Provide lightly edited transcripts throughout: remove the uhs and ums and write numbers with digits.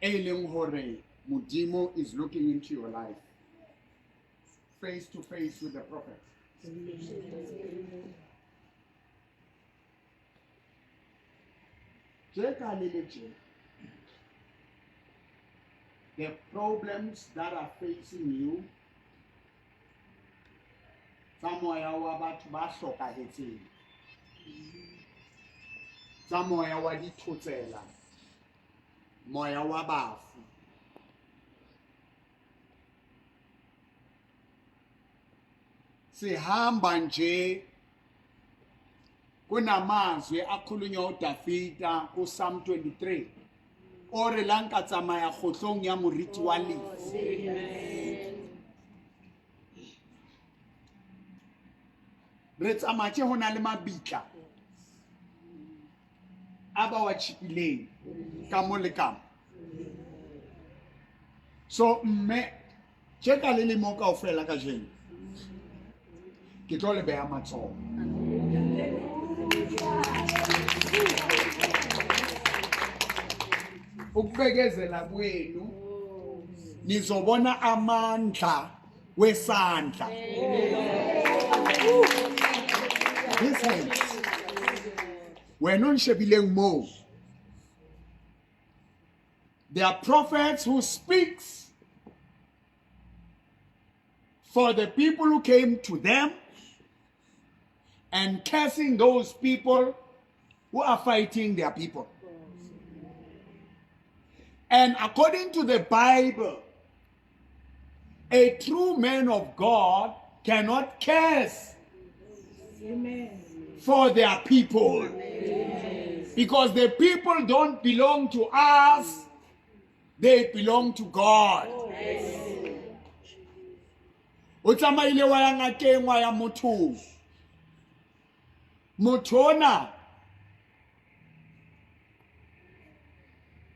E leng hore Modimo is looking into your life face to face with the prophet. Tje ka le le tje, the problems that are facing you tsa moya wa batho ba hlokahetseng, tsa moya wa dithotsela, moya wa bafu, sihamba nje kunamazwi akhulunywa uDavida kuPsalm 23 o re la nka tsamaya kgohlong ya moriti wa lefu. Re tsamaya tje ho na le mabitla a ba wa tjhipileng ka mo le ka mo. So mme tje ka le lemo kaofela kajeno ke tlo le beha matsoho. Ukubekezela kwenu nizobona amandla wesandla. This hands. Wena o nshebileng moo. There are prophets who speaks for the people who came to them and cursing those people who are fighting their people. And according to the Bible, a true man of God cannot curse Amen. for their people. Amen. Because the people don't belong to us, they belong to God. O tsamaile wa ya ngakeng wa ya mothong. Motho ona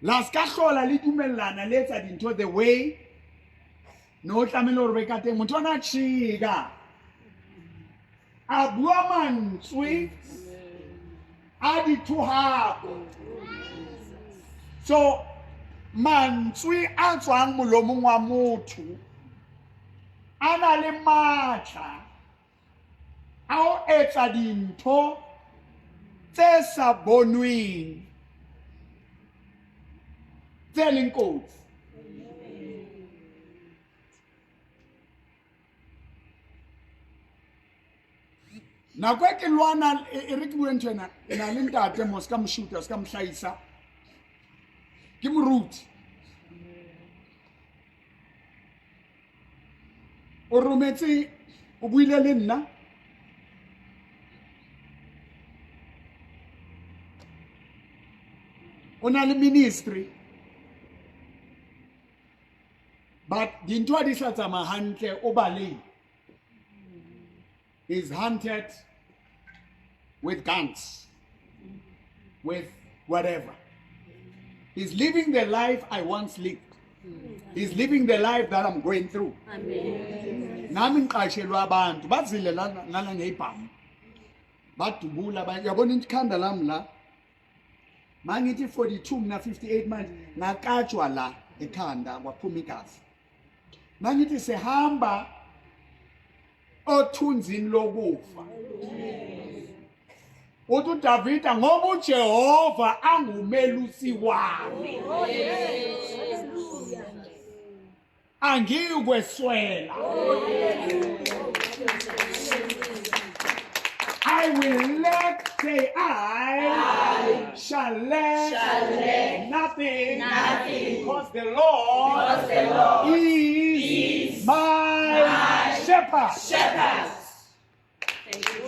la ska hlola le dumellana le etsa dintho the way no tlamehile hore be ka teng. Motho ona tjheka a bua mantswe a dithohako. So mantswe a tswang molomong wa motho a na le matla a ho etsa dintho tse sa bonweng tse leng kotsi. Nako e ke lwana e re ke bue ntho ena, e na le ntate mo se ka mo shoota, se ka mo hlahisa. Ke moruti. O rometse, o buile le nna. O na le ministry. But dintho ha di sa tsamaya hantle, o balehile. He's hunted with guns, with whatever. He's living the life I once lived. He's living the life that I'm going through. Amen. Nami ngiqashelwa abantu bazile lana nala ngeyibhamu. Badubula yabona ikhanda lami la. Mangithi 42 mina 58 manje ngakatshwa la ekhanda kwaphuma igazi. Mangithi sihamba othunzini lokufa. Uthi uDavida ngoba uJehova angumelusi wami. Angiyikweswela. I will lack, say I shall lack, Shall lack nothing, nothing, because the Lord, because the Lord is, is my, my shepherd. shepherd. Thank you.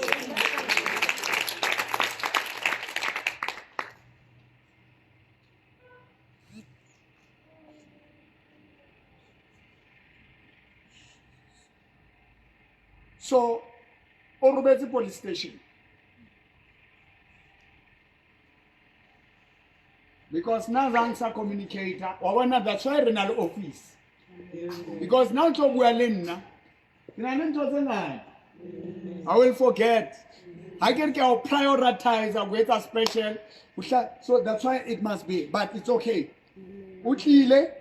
So, o robetse police station. Because now zange sa communicator, wa bona, that's why re na le office. Because now tlo bua le nna, ke na le ntho tse ngata. I will forget. Ha ke re ke a o prioritize, go etsa special. So that's why it must be, but it's okay. O tlile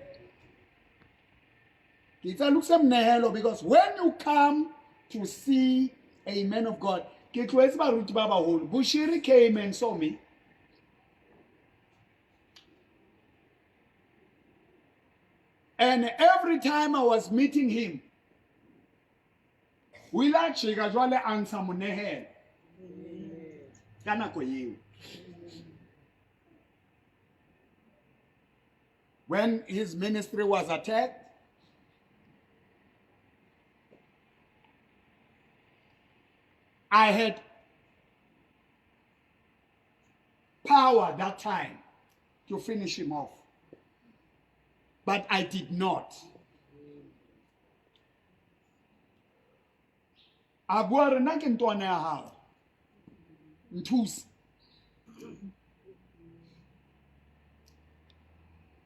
ke itse lokise monehelo because when you come to see a man of God, ke tlohetse baruti ba baholo. Bushiri came and saw me. And every time I was meeting him, o ile a tjheka jwale a ntsha monehelo ka nako eo. When his ministry was attacked, I had power that time to finish him off. But I did not. A bua re nna ke ntwana ya hao. Nthuse.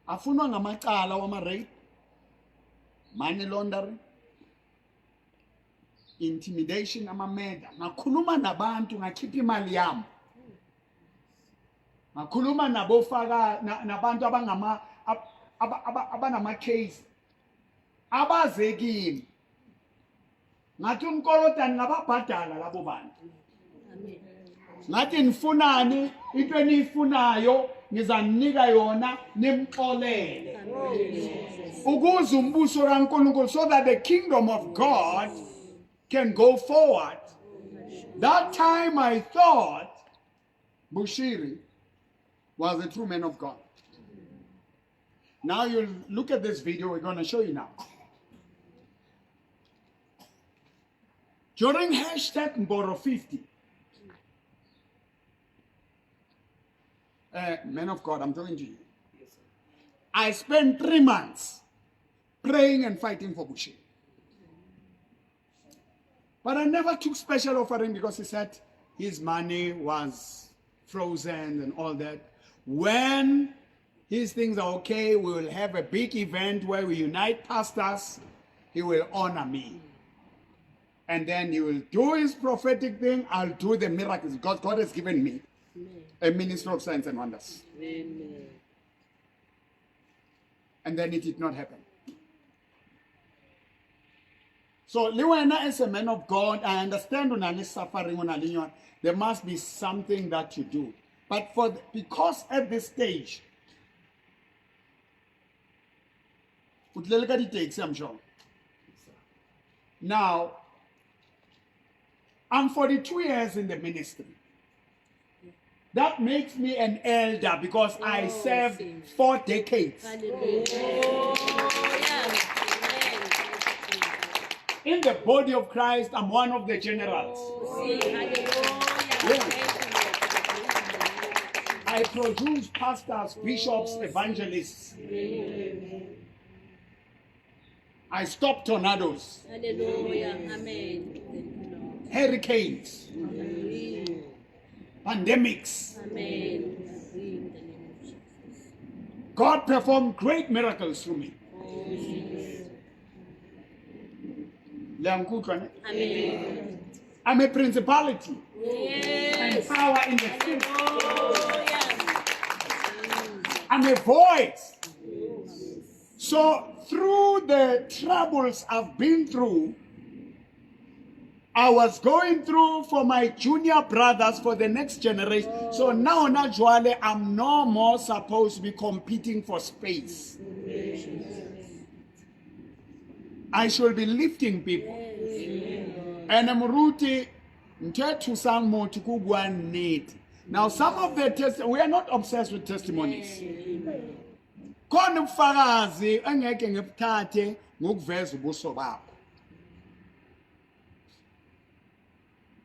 Afunwa ngamacala wama-rape, money laundering, intimidation, ama-murder. Ngakhuluma nabantu ngakhipha imali yami. Ngakhuluma nabofaka nabantu abangama abanama case abaze kimi. Ngathi umkolotani ngababhadala labo bantu. Ngathi nifunani into eniyifunayo ngizaninika yona nimxolele. Ukuze umbuso kaNkulunkulu, so that the kingdom of God can go forward. That time I thought Bushiri was a true man of God. Now you look at this video we're going to show you now. During hashtag Mboro 50, man of God, I'm talking to you. I spent 3 months praying and fighting for Bushiri. But I never took special offering because he said his money was frozen and all that. When his things are okay, we will have a big event where we unite pastors. He will honor me. And then he will do his prophetic thing. I'll do the miracles. God has given me a ministry of signs and wonders. Amen. And then it did not happen. So, le wena as a man of God, I understand o na le suffering, o na le yona. There must be something that you do. But because at this stage, o tlile le ka di-taxi, I'm sure. Now, I'm 42 years in the ministry. That makes me an elder because I served 4 decades. Hallelujah. In the body of Christ, I'm one of the generals. Hallelujah. I produce pastors, bishops, evangelists. I stop tornadoes. Hallelujah. Amen. Hurricanes. Pandemics. Amen. God performed great miracles through me. Amen. I'm a principality. Yes. And power in the spirit. I'm a voice. So through the troubles I've been through, I was going through for my junior brothers for the next generation. So now, naturally, I'm no more supposed to be competing for space. I should be lifting people. And I'm rooting. Now, some of the we are not obsessed with testimonies. Khona ubufakazi engeke ngibuthathe ngokuveza ubuso bakho.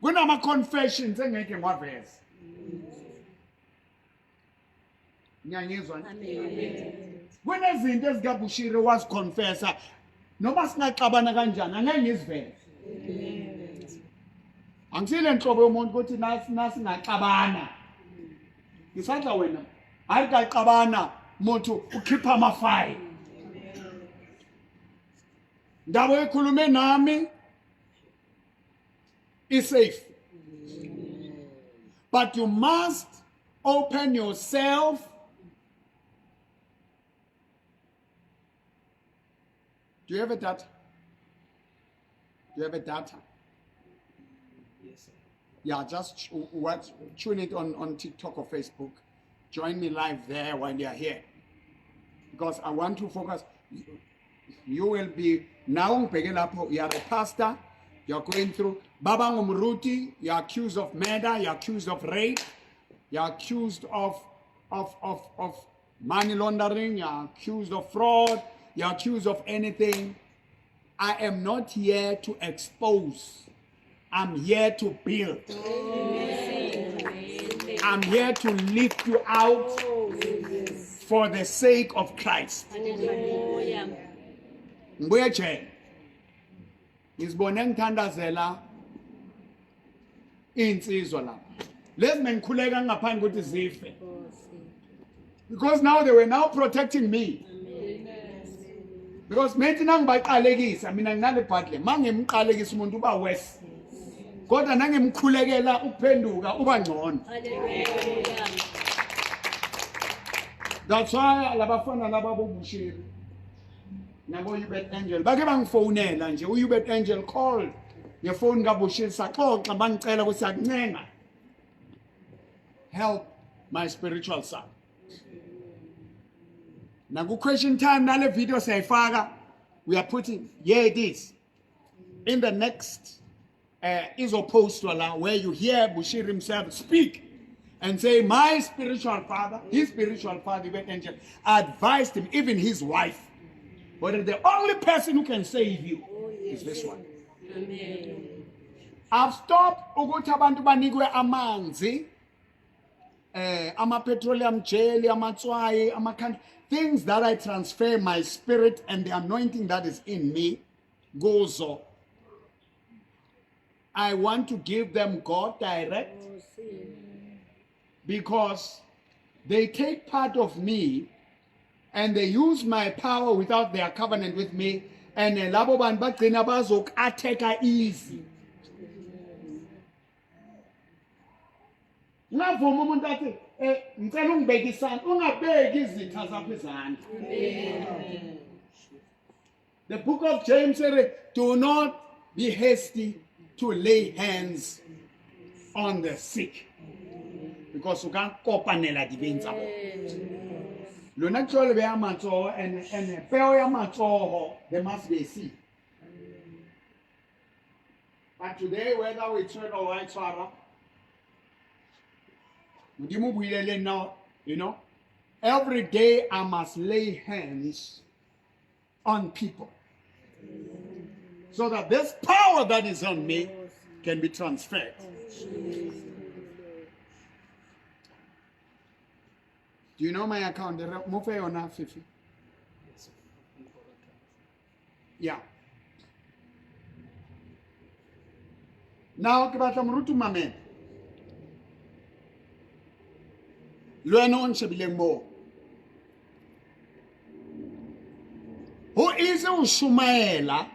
Kunama confessions engeke ngiwaveze. Ngiyangizwa ne? Amen. Kunezinto ezikaBushiri waziconfessa noma singaxabana kanjani angeke ngiziveze. Angisile nhlobo yomuntu ukuthi nasingaxabana. Ngisandla wena. Hayi kaxabana motho ukhipha amafile. Ndabo ekhulume nami is safe. But you must open yourself Do you have a data? Do you have a data? Yes, sir. Yeah, just watch, tune it on TikTok or Facebook. Join me live there while you're here. Because I want to focus. You will be now ngibheke lapho, you are a pastor, you're going through Baba ngumruti, you're accused of murder, you're accused of rape, you're accused of money laundering, you're accused of fraud, you're accused of anything. I am not here to expose. I'm here to build. I'm here to lift you out for the sake of Christ. Hallelujah. Ngibuye ejele. Ngizibone ngithandazela insizwa lapha. Lezi mengikhuleka ngaphandle ukuthi zife. Because now they were now protecting me. Because methi nangibaqalekisa mina nginale bhadle mangimqalekisa umuntu uba worse. Kodwa nangimkhulekela ukuphenduka uba ngcono. Hallelujah. That's why labafana laba boBushiri nabo Hubert Angel bake bangifonela nje. uHubert Angel called ngefoni kaBushiri, saxoxa, bangicela ukuthi siyakuncenga, help my spiritual son. Naku question time nale video siyayifaka. We are putting, yeah, it is in the next izopostwa la where you hear Bushiri himself speak and say my spiritual father, his spiritual father Hubert Angel, advised him, even his wife, but the only person who can save you is this one. Amen. I've stopped ukuthi abantu banikwe amanzi, ama petroleum jelly, amatswayi, ama kind things that I transfer my spirit and the anointing that is in me gozo. I want to give them God direct because they take part of me and they use my power without their covenant with me, and labo bantu bagcina bazoku-attack easy. Ungavumi umuntu athi ngicela ungibeke isandla, ungabeki izitha zakho izandla. The book of James said, do not be hasty to lay hands on the sick, because o ka kopanela dibeng tsa bona. Lona ke le beya matsoho and peo ya matsoho, there must be a seed. But today, whether we turn or white tshwara, Modimo o buile le nna, every day I must lay hands on people so that this power that is on me can be transferred. Do you know my account? Mo fe yona, Fifi? Yes, sir. Yeah. Now ke batla moruti mamela. Le wena o nshebileng moo. Ho easy ho shumaela,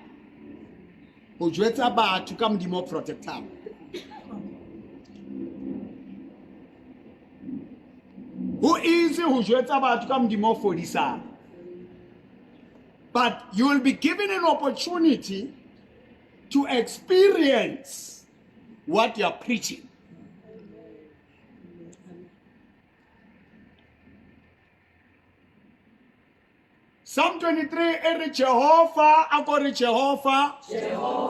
ho jwetsa batho ka Modimo o protectang. Ho easy ho jwetsa batho ka Modimo o fodisang. But you will be given an opportunity to experience what you are preaching. Psalm 23 e re Jehova, a ko re Jehova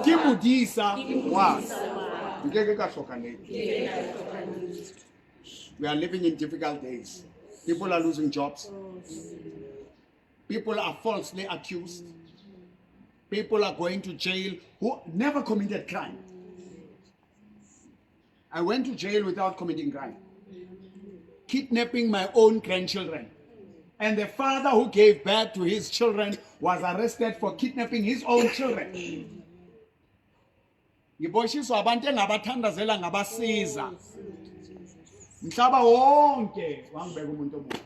ke modisa wa ka. Nke ke ka hloka letho. We are living in difficult days. People are losing jobs. People are falsely accused. People are going to jail who never committed crime. I went to jail without committing crime. Kidnapping my own grandchildren. And the father who gave birth to his children was arrested for kidnapping his own children. Ngiboshiswa abantu engabathandazela ngabasiza. Mhlaba wonke wangibeka umuntu omubi.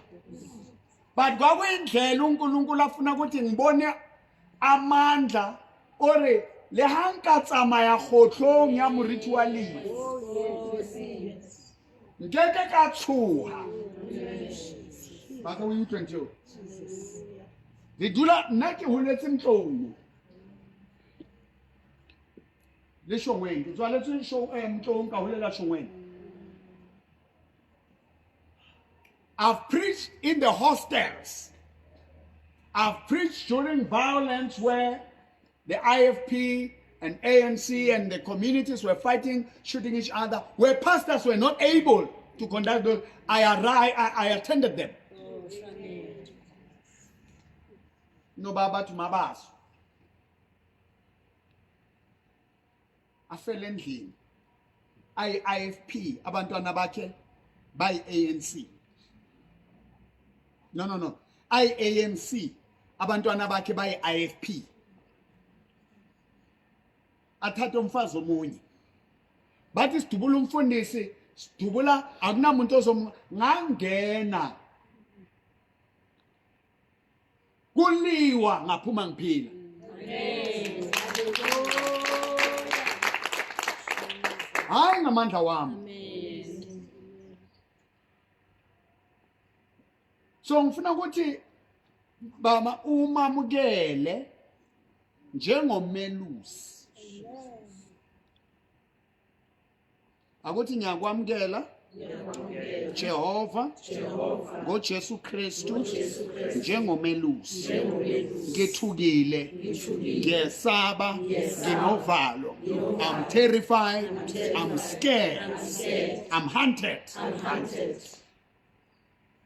But kwakuyindlela uNkulunkulu afuna ukuthi ngibone amandla ore le ha nka tsamaya kgotlong ya moriti wa lefu, nkeke ka tshoha. Ba ka o utlwe ntho eo? Re dula nna ke holetse ntlong. Le Shongweng. Ke tswaletswe Ntlong, ka holela Shongweng. I've preached in the hostels. I've preached during violence where the IFP and ANC and the communities were fighting, shooting each other, where pastors were not able to conduct those. I arrived, I attended them. No baba to mabaso. Afele endlini. I-IFP, abantwana bakhe bayi-ANC. No, no, no. I-ANC, abantwana bakhe bayi-IFP. Athathe umfazi omunye. Bathi sidubula umfundisi, sidubula akunamuntu ozom ngangena. Kuliwa ngaphuma ngiphila. Hayi ngamandla wami. So ngifuna ukuthi bama umamukele njengomelusi. Akuthi ngiyakwamukela Jehova ngoJesu Kristu njengomelusi. Ngithukile, ngiyesaba, nginovalo. I'm terrified, I'm scared, I'm hunted.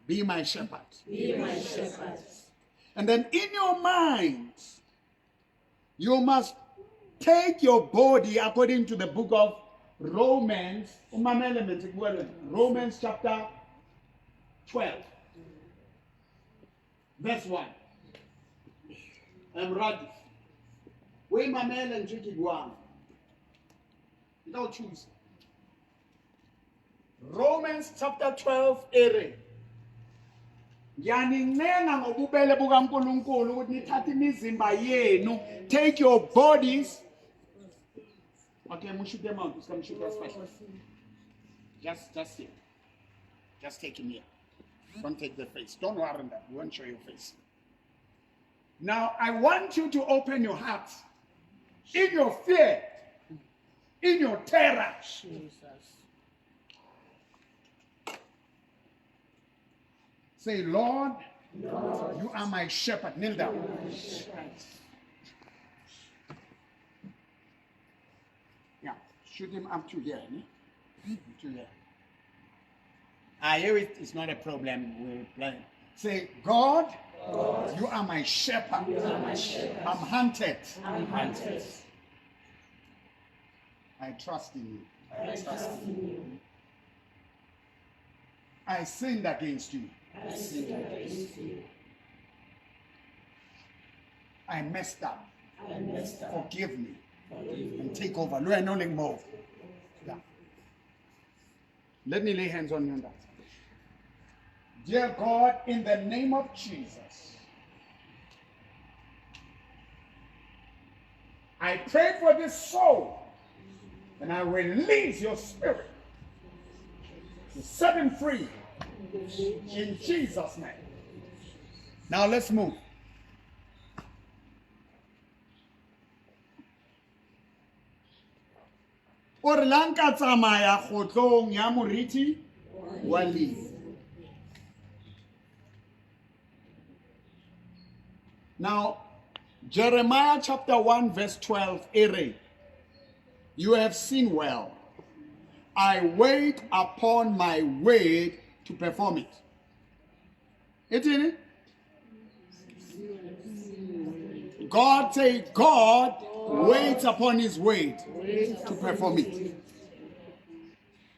Be my shepherd. Be my shepherd. And then in your mind, you must take your body according to the book of Romans, Romans chapter 12, verse 1. I'm ready. We mamele nje ke buang. Without choose. Romans chapter 12 ere. Ngiyanincenga ngobubele bukaNkuluNkulu ukuthi nithathe imizimba yenu, take your bodies. Okay, mushoot them out. Come shoot us first. Just here. Just take him here. Don't take the face. Don't worry on that. We won't show your face. Now, I want you to open your heart. In your fear, in your terror. Jesus. Say, Lord, Lord, you are my shepherd. Kneel down. Yeah, shoot him up to here. Ne? To here. I hear it. It's not a problem. We're playing. Say, God, God, you are my shepherd. You are my shepherd. I'm hunted. I'm hunted. I trust in you. I trust in you. I sinned against you. I sinned against you. I messed up. I messed up. Forgive me. Forgive me. And take over. More. Yeah. Let me lay hands on you on that. Dear God, in the name of Jesus, I pray for this soul and I release your spirit to set him free in Jesus' name. Now let's move. O re la nka tsamaya kgotlong ya moriti wa lefu. Now, Jeremiah chapter 1 verse 12, ere, you have seen well. I wait upon my word to perform it. Ithini? God say God waits upon his word to perform it.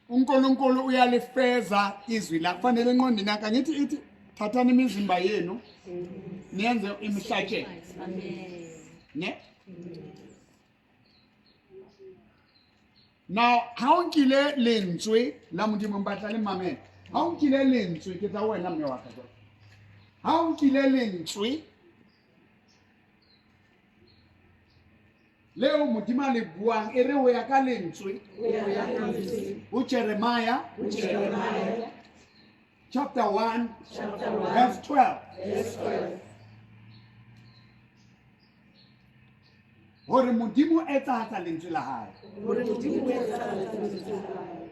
uNkulunkulu uyalifeza izwi la kufanele enqondini yakhe angithi ithi thathani imizimba yenu niyenze imihlatshelo. Amen. Ne? Now, ha o nkile lentswe la Modimo mpatla le mamela. Ha o nkile lentswe ke tla wena mme wa ka jwale. Ha o nkile lentswe leo Modimo a le buang e re ho ya ka lentswe ho Jeremiah chapter 1 verse 12. Hore Modimo o etsahatsa lentswe la hae. Hore Modimo o etsahatsa lentswe la hae.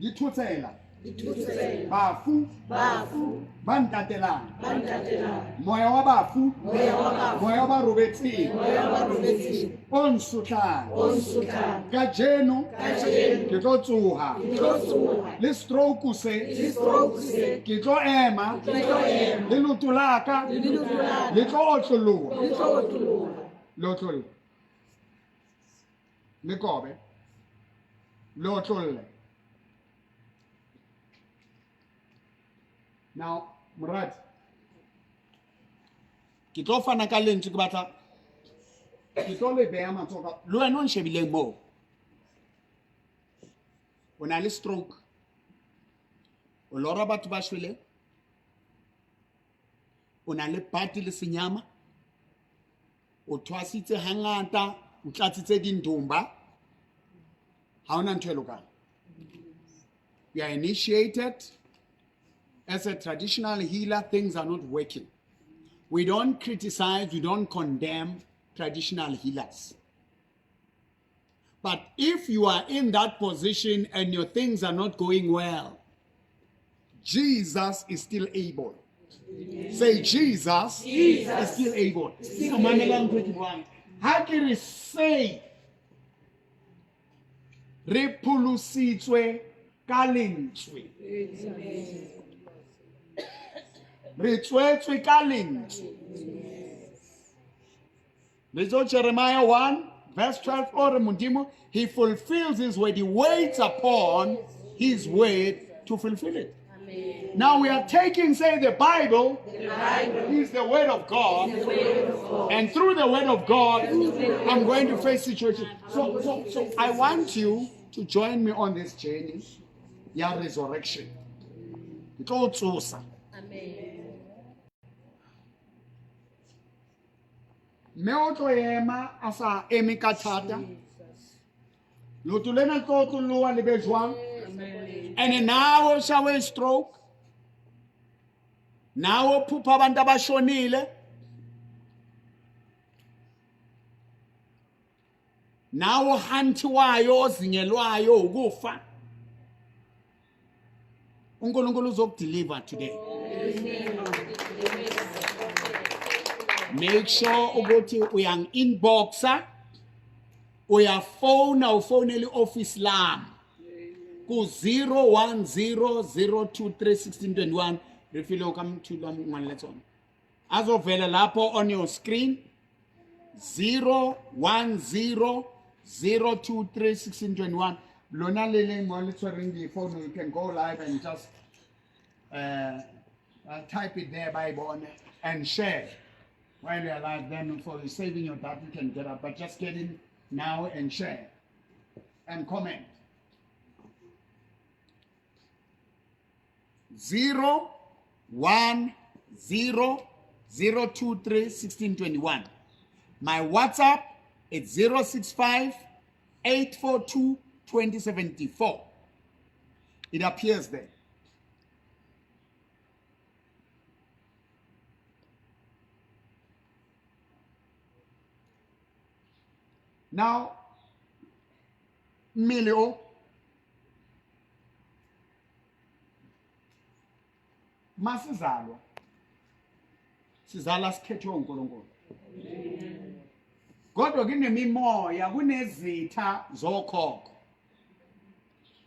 Dithotsela. Dithotsela. Bafu. Bafu. Ba ntatelang. Ba ntatelang. Moya wa bafu. Moya wa bafu. Moya wa ba robetseng. Moya wa ba robetseng. O nsotlang. O nsotlang. Kajeno. Kajeno. Ke tlo tsoha. Ke tlo tsoha. Le stroke se. Le stroke se. Ke tlo ema. Ke tlo ema. Le leoto la ka. Le leoto la ka. Le tlo otloloha. Le tlo otloloha. Le otlolle. Le kobe. Le otlolle. Now, Murad, ke tlo fana ka lentswe ke batla ke tlo le beha matsoho ka le wena o nshebileng moo o na le stroke o lora batho ba shweleng o na le bati le senyama o thwasitse hangata o tlatsitse dindumba ha hona ntho e lokang. You are initiated as a traditional healer, things are not working. We don't criticize, we don't condemn traditional healers. But if you are in that position and your things are not going well, Jesus is still able. Say Jesus, Jesus is still able. So mamelang ntho e ke buang. Ha ke re say re pholositswe ka lentswe. Re tswetswe ka lentswe. Re tso Jeremiah 1 verse 12 o re Modimo he fulfills his word he waits upon his word to fulfill it. Amen. Now we are taking, say, the Bible, The Bible is the word of God, is the word of God. and through the word of God, I'm going to face situations. So I want you to join me on this journey, ya resurrection. Ke tlo o tsosa. Amen. Mme o tlo ema a sa eme ka thata. Leoto lena le tlo otloloha le be jwang? And nawe ushawe stroke. Nawe uphupha abantu abashonile. Nawe uhanthiwayo ozingelwayo ukufa. uNkulunkulu uzokudeliver today. Make sure ukuthi uyang-inboxa, uyafona ufonele i-office lami ku-010 023 1621. Refile kamthula ngwane tsona azovela lapho on your screen 010 023 1621. Lona le leng mo le tshwereng di-phone, you can go live and just type it there by bone and share while you're live. Then for saving your data, you can get up, but just get in now and share and comment. 010 023 1621. My WhatsApp is 065 842 2074. It appears there. Now, mmele o masizalwa sizala sikhethwe uNkulunkulu, kodwa kunemimoya, kunezitha zokhokho,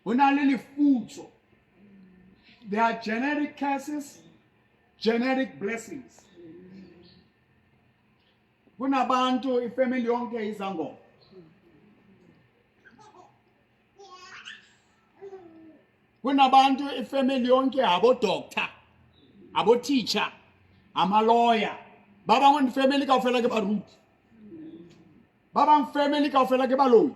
kunaleli futso. There are genetic curses, genetic blessings. Kunabantu ifamily yonke izangoma. Kunabantu ifamily yonke abo doctor, abo teacher, ama lawyer. Ba bangwe family kaofela ke baruti. Ba bang family kaofela ke baloi.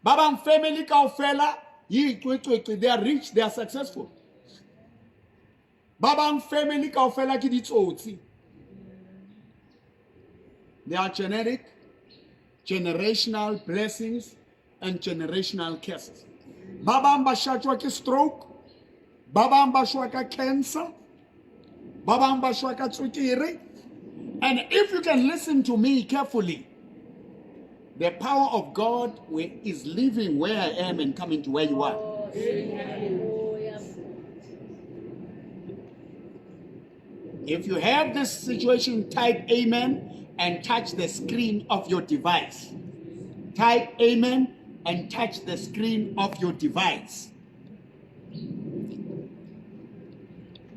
Ba bang family kaofela yicwecwece, they are rich, they are successful. Ba bang family kaofela ke ditsotsi. They are genetic, generational blessings and generational curses. Ba bang ba shatjwa ke stroke, ba bang ba shwa ka cancer, Ba bang ba shwa ka tswekere. And if you can listen to me carefully, the power of God is leaving where I am and coming to where you are. If you have this situation, type amen and touch the screen of your device. Type amen and touch the screen of your device.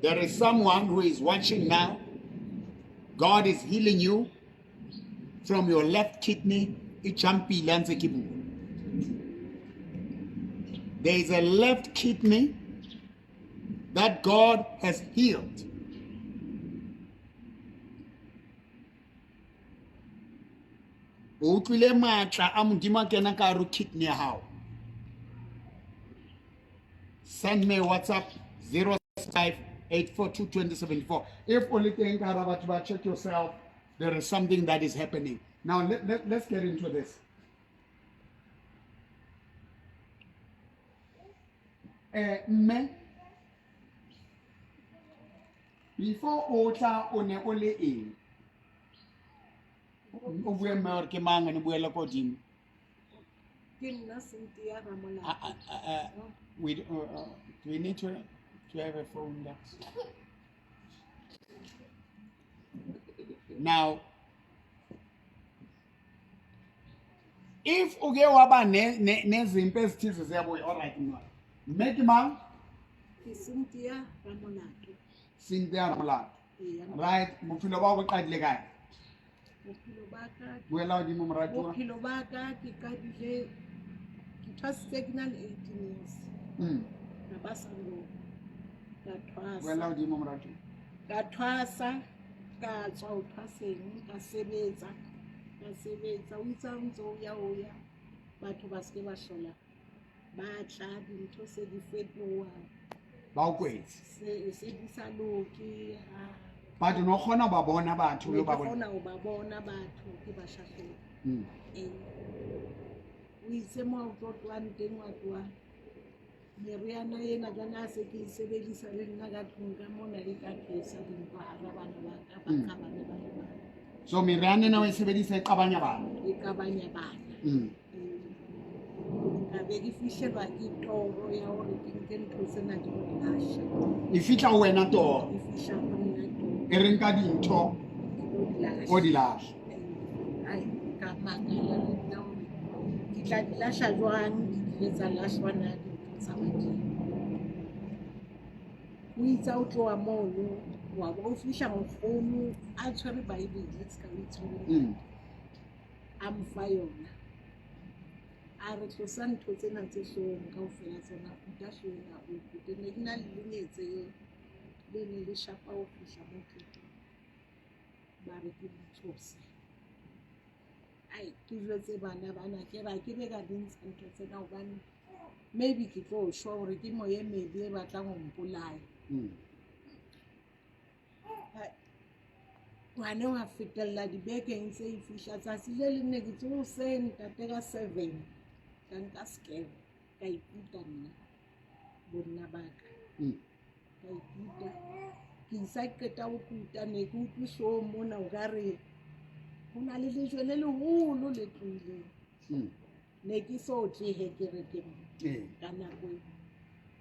There is someone who is watching now. God is healing you from your left kidney. There is a left kidney that God has healed. O utlwile matla a Modimo a kena ka hare kidney ya hao. Send me WhatsApp 0584222074. If o le teng ka hara batho ba, check yourself. There is something that is happening. Now let's get into this. Mme, before o tla o ne o le eng? O bue mme hore ke mang, ene buela ko godimo. Ke nna Cynthia Ramolao. Do we need to have a phone there? Now, if o ke wa ba nezimpi ezithize ziyabuya, all right, no. Mme ke mang? Ke Cynthia Ramolato. Cynthia Ramolato. Eya. Right, bophelo ba bo qadile kae? Bophelo ba ka, Buela hodimo moratuwa. Bophelo ba ka ke qadile, ke thwasitse ke na le 18 years. Ka ba sa lo, ka thwasa. Buela hodimo moratuwa. Ka thwasa, ka tswa ho thwaseng, ka sebetsa, ka sebetsa. O itse ha o ntso o ya, o ya, batho ba se ke ba hlola ba tla, dintho se di fetoha. Ba o kwetse. Se di sa loke, ha. Batho no kgona ho ba bona batho, Ne lo ba ke bona. kgona ho ba bona batho, ke ba shahlele. Ee. O itse moo o tlo tlohang teng, wa tloha. Meriana ena jwale ha se ke e sebedisa le nna ka tlung ka mona, e ka tlosa dintwa hara bana ba ka, ba qabane ba le bang. So meriana ena o e sebedisa e qabanya bana? E qabanya bana. Ee. Ka be ke fihlelwa ke toro ya hore ke nke ntho tsena ke di lahla. E fihla ho wena toro? E fihla ho nna toro. E re nka dintho Ke lo di lahla. o di lahla. Ee. Ai, ka makala le nna hore ke tla di lahla jwang, di kile tsa lahlwa na dintho tsa badimo. O itse ha o tloha mono, wa ba o fihla nkgono a tshwere Bible, se ka o itshwere. A mfa yona. A re tlosa ntho tsena tse hloohong kaofela tsona, kuta hloohong ya o kute. Ne ke na le lenyetse le ne le shapa ho fihla mo ke. Ba re ke di tlose. Ai, ke jwetse bana bana, ke re ha ke be ka di ntsha ntho tsena hobane maybe ke tlo shwa hore ke moya e mebe e batlang ho mpolaya. Ngwane wa fetella dibekeng tse e fihla tsatsi le leng ne ke tsoha hoseng ntate ka 7, ka nka sekere, ka ikuta nna, bonna ba ka. Ka ikuta. Ke isa ke qeta ho kuta, ne ke utlwe hloohong mona o ka re ho na le lejwe le leholo le tlohileng. Ne ke so tlehe kerekeng ka nako eo.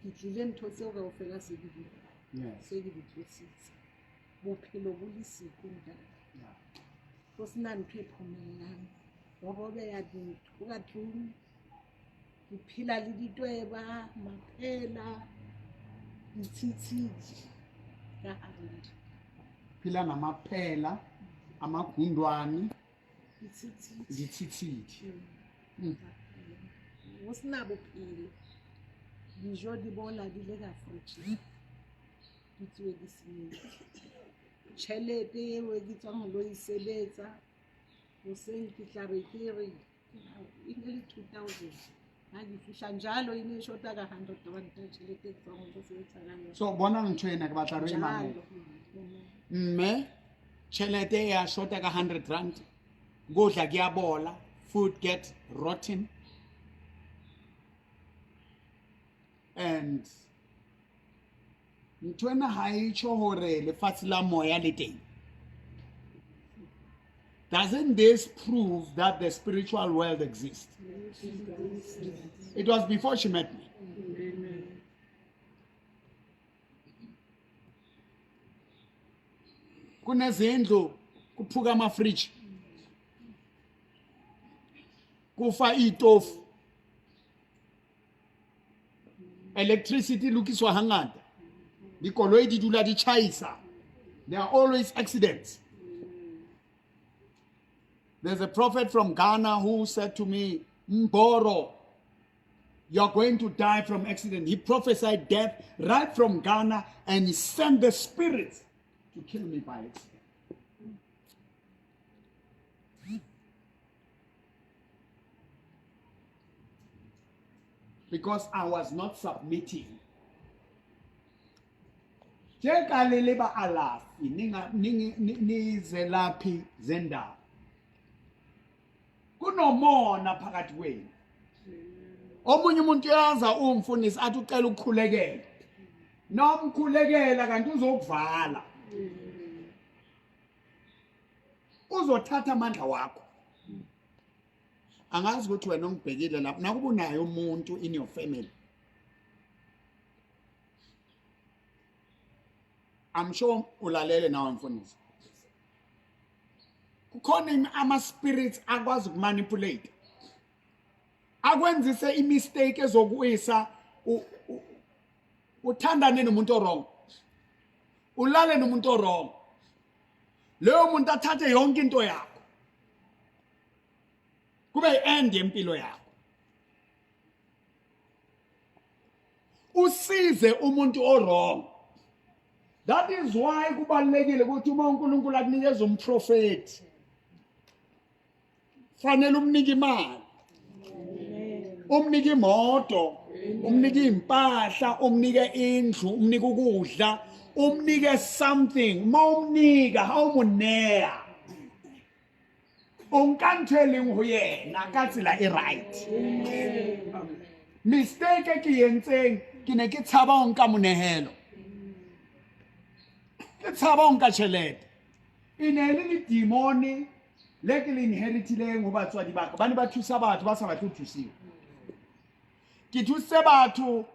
Ke tlile ntho tseo kaofela se ke di se ke di tlositse. Bophelo bo le siko ntate. Ho sena ntho e phomellang. Ho robeha dintho ka tlung. Ke phela le ditweba, maphela, ditshitshidi ka hare ntlo. Phela namaphela, amagundwane, Ditshitshidi. Ditshitshidi. Ho sena bophelo. Dijo di bola di le ka fridge. Di tsoe di senyehile. Tjhelete eo e ke tswang ho lo e sebetsa, hoseng ke tla re ke re, e ne le 2000. Ha ke fihla njalo e ne e shota ka hundred rand tjhelete e ke tswang ho lo sebetsa ka yona. So bona ntho ena ke batla re e mamele. Njalo. Mme tjhelete ya shota ka hundred rand, kudla kuyabola, food get rotten. And Ntho ena ha e tjho hore lefatshe la moya le teng. Doesn't this prove that the spiritual world exists? It was before she met me. Kunezindlu kuphuka ama-fridge, kufa iy'tofu, electricity e lokiswa hangata, dikoloi di dula di tjhaisa, there are always accidents. There's a prophet from Ghana who said to me, Mboro, you're going to die from accident. He prophesied death right from Ghana, and he sent the spirits to kill me by accident. Because I was not submitting. Tje ka le le baalafi, nizelaphi zendaba. Kunomona phakathi kwenu. Omunye umuntu uyaza umfundisi athi ucela ukukhulekela. Nomkhulekela kanti uzokuvala. Uzothatha amandla wakho. Angazi ukuthi wena ongibhekile lapho nakuba unaye umuntu in your family. I'm sure ulalele nawe mfundisi. Kukhona ama spirits akwazi ukumanipulate. Akwenzise imistake ezokuwisa uthandane nomuntu owrong. Ulale nomuntu owrong. Leyo muntu athathe yonke into yakho. Kube i-end yempilo yakho. Usize umuntu owrong. That is why kubalulekile ukuthi uma uNkulunkulu akunikeza umprofeti fanele umnike imali, umnike imoto, umnike impahla, umnike indlu, umnike ukudla, umnike something. Uma umnika hawumunea o nka ntho e leng ho yena ka tsela e right. Mistake e ke entseng, ke ne ke tshaba ho nka monehelo, ke tshaba ho nka tjhelete. E ne le ledimone le ke le inheritileng ho batswadi ba ka. Ba ne ba thusa batho ba sa batle ho thusiwa. Ke thusitse batho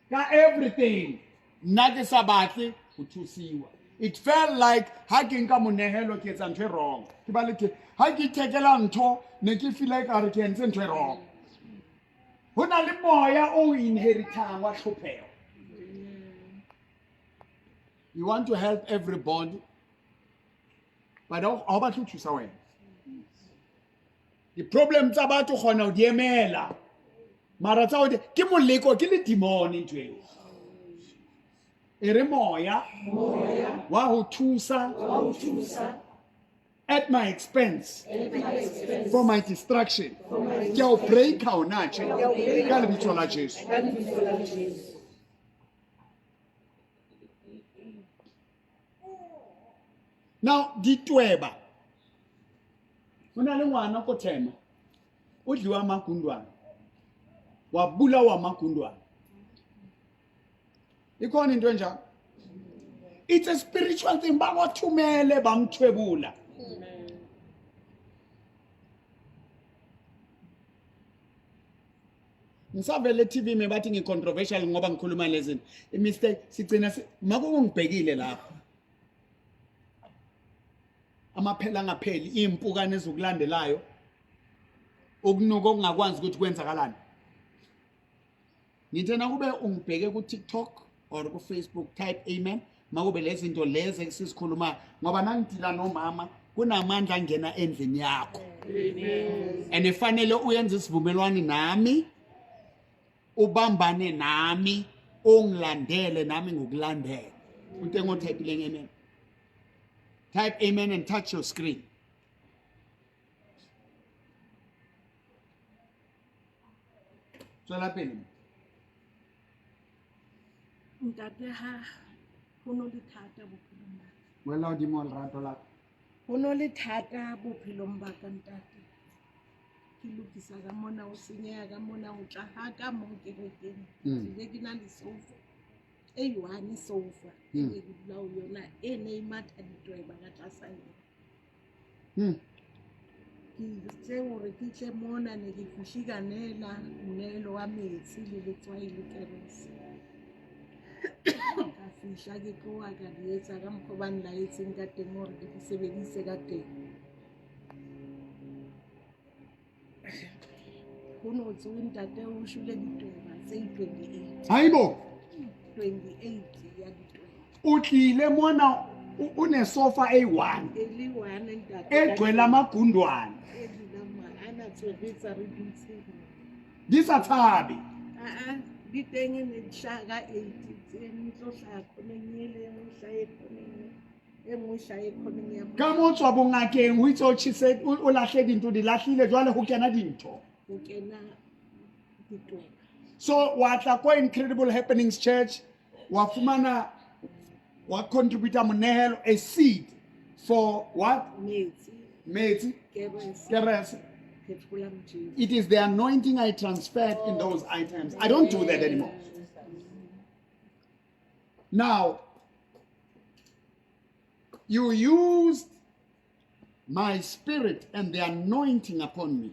ka everything, nna ke sa batle ho thusiwa. It felt like ha ke nka monehelo ke etsa ntho e wrong. Ke ba le ke ha ke ithekela ntho ne ke feel like re ke entse ntho e wrong. Ho na le moya o inheritang wa tlhopheho. You want to help everybody, but ha o batle ho thusa wena. Di-problem tsa batho kgona ho di emela, mara tsa hore ke moleko, ke le demon ntho eo. E re moya wa ho thusa at my expense for my destruction, ke a o breaka ona tje ka lebitso la Jesu. Now ditweba, ho na le ngwana ko Thema o dliwa magundwane, wa bulawa magundwane. Ikhona into enjalo. It's a spiritual thing. Bawathumele bamthwebula. Ngisavele e-TV me bathi ngi-controversial ngoba ngikhuluma lezi i-mistake sigcina makungibhekile lapho amaphela angapheli, iy'mpukane ezokulandelayo, ukunuka okungakwazi ukuthi kwenzakalani. Ngithe nakube ungibheke ku-TikTok or ku-Facebook, type amen makube lezi zinto lezi esizikhulumayo, ngoba nangidila nomama kunamandla angena endlini yakho and efanele uyenze isivumelwano nami, ubambane nami, ungilandele nami ngokulandela. Into engothayipile amen, type amen and touch your screen. Tswela pele. Ntate, ha ho no le thata bophelong ba ka. Wela hodimo wa lerato la ka. Ho no le thata bophelong ba ka ntate. Ke lokisa ka mona, o senyeha ka mona, o tla ha ka mo kerekeng. Tlile ke na le sofa. Eyi-one isofa e ke dula ho yona e ne e matha ditweba ka tlasa yona. Ke itse hore ke tle mona ne ke fihle ka neela moneelo wa metsi le letswai le kerese. Ka fihla ke tloha ka di etsa ka mokgwa o ba nlaetseng ka teng hore ke di sebedise ka teng. Ho no tsowe ntate o shwele ditweba tse 28. Haibo. 28 ya ditweba. O tlile mona o ne sofa eyi-one E le one ntate. egcwele amagundwane E dulang ma- a na tswebetsa re dutse. di sa tshabe. Aa, di teng e ne di hlaha ka 8 tse nngwe tlo hlaha khoneng ele, e nngwe e hlahe khoneng e, e nngwe e hlahe khoneng ya Ka mo tswa bongakeng ho itse o tjhese o lahle dintho di lahlile jwale ho kena dintho. Ho kena ditweba. So wa tla ko Incredible Happenings Church wa fumana wa contributa monehelo a seed for what? Metsi. Metsi. Kerese. Kerese. Petroleum jelly. It is the anointing I transferred in those items. I don't do that anymore. Now, you used my spirit and the anointing upon me.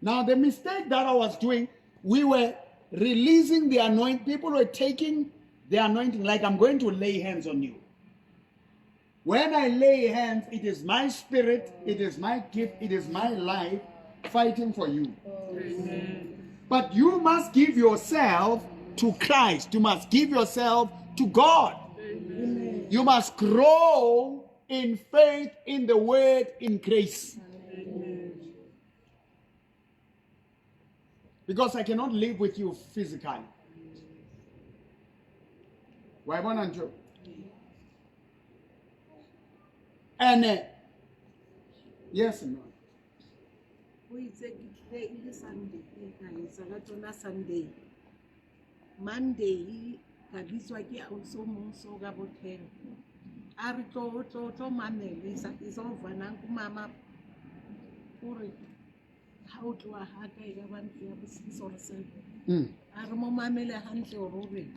Now, the mistake that I was doing, we were releasing the anointing. People were taking the anointing like I'm going to lay hands on you. When I lay hands, it is my spirit, it is my gift, it is my life fighting for you. Amen. But you must give yourself to Christ. You must give yourself to God. Amen. You must grow in faith, in the word, in grace. Amen. Because I cannot live with you physically. Wa e bona ntho eo? And yes, no. O itse ke tlile e le Sunday, e ka etsa ka tsona Sunday. Monday ka bitswa ke ausi o mong so ka bo 10. A re tlo tlo tlo mamele isa izova nanku mama. O re ha o tloha ha ka e ka ba ntlo ya bo 6 or 7. A re mo mamele hantle hore o reng.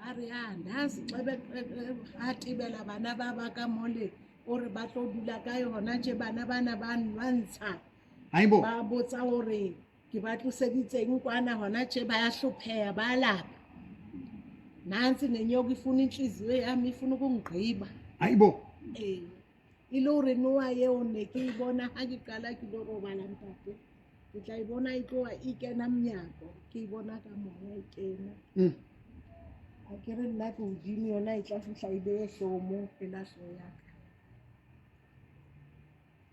A re a nazi xebe a tebela bana ba ba ka mole o re ba tlo dula ka yona tje bana bana ba nwantsha. Haibo. Ba botsa hore ke ba tloseditseng kwana hona tje ba ya hlopheha ba lapa. Nansi nenyoka ifuna inhliziyo yami ifuna ukungigqiba. Haibo. Eh. E le hore noa eo ne ke e bona ha ke qala ke lo robala ntate. Ke tla e bona e tloha e kena monyako, ke e bona ka moya e kena. Ha ke re nna ke hodimo yona e tla fihla e behe hlooho moo pela hlooho ya ka.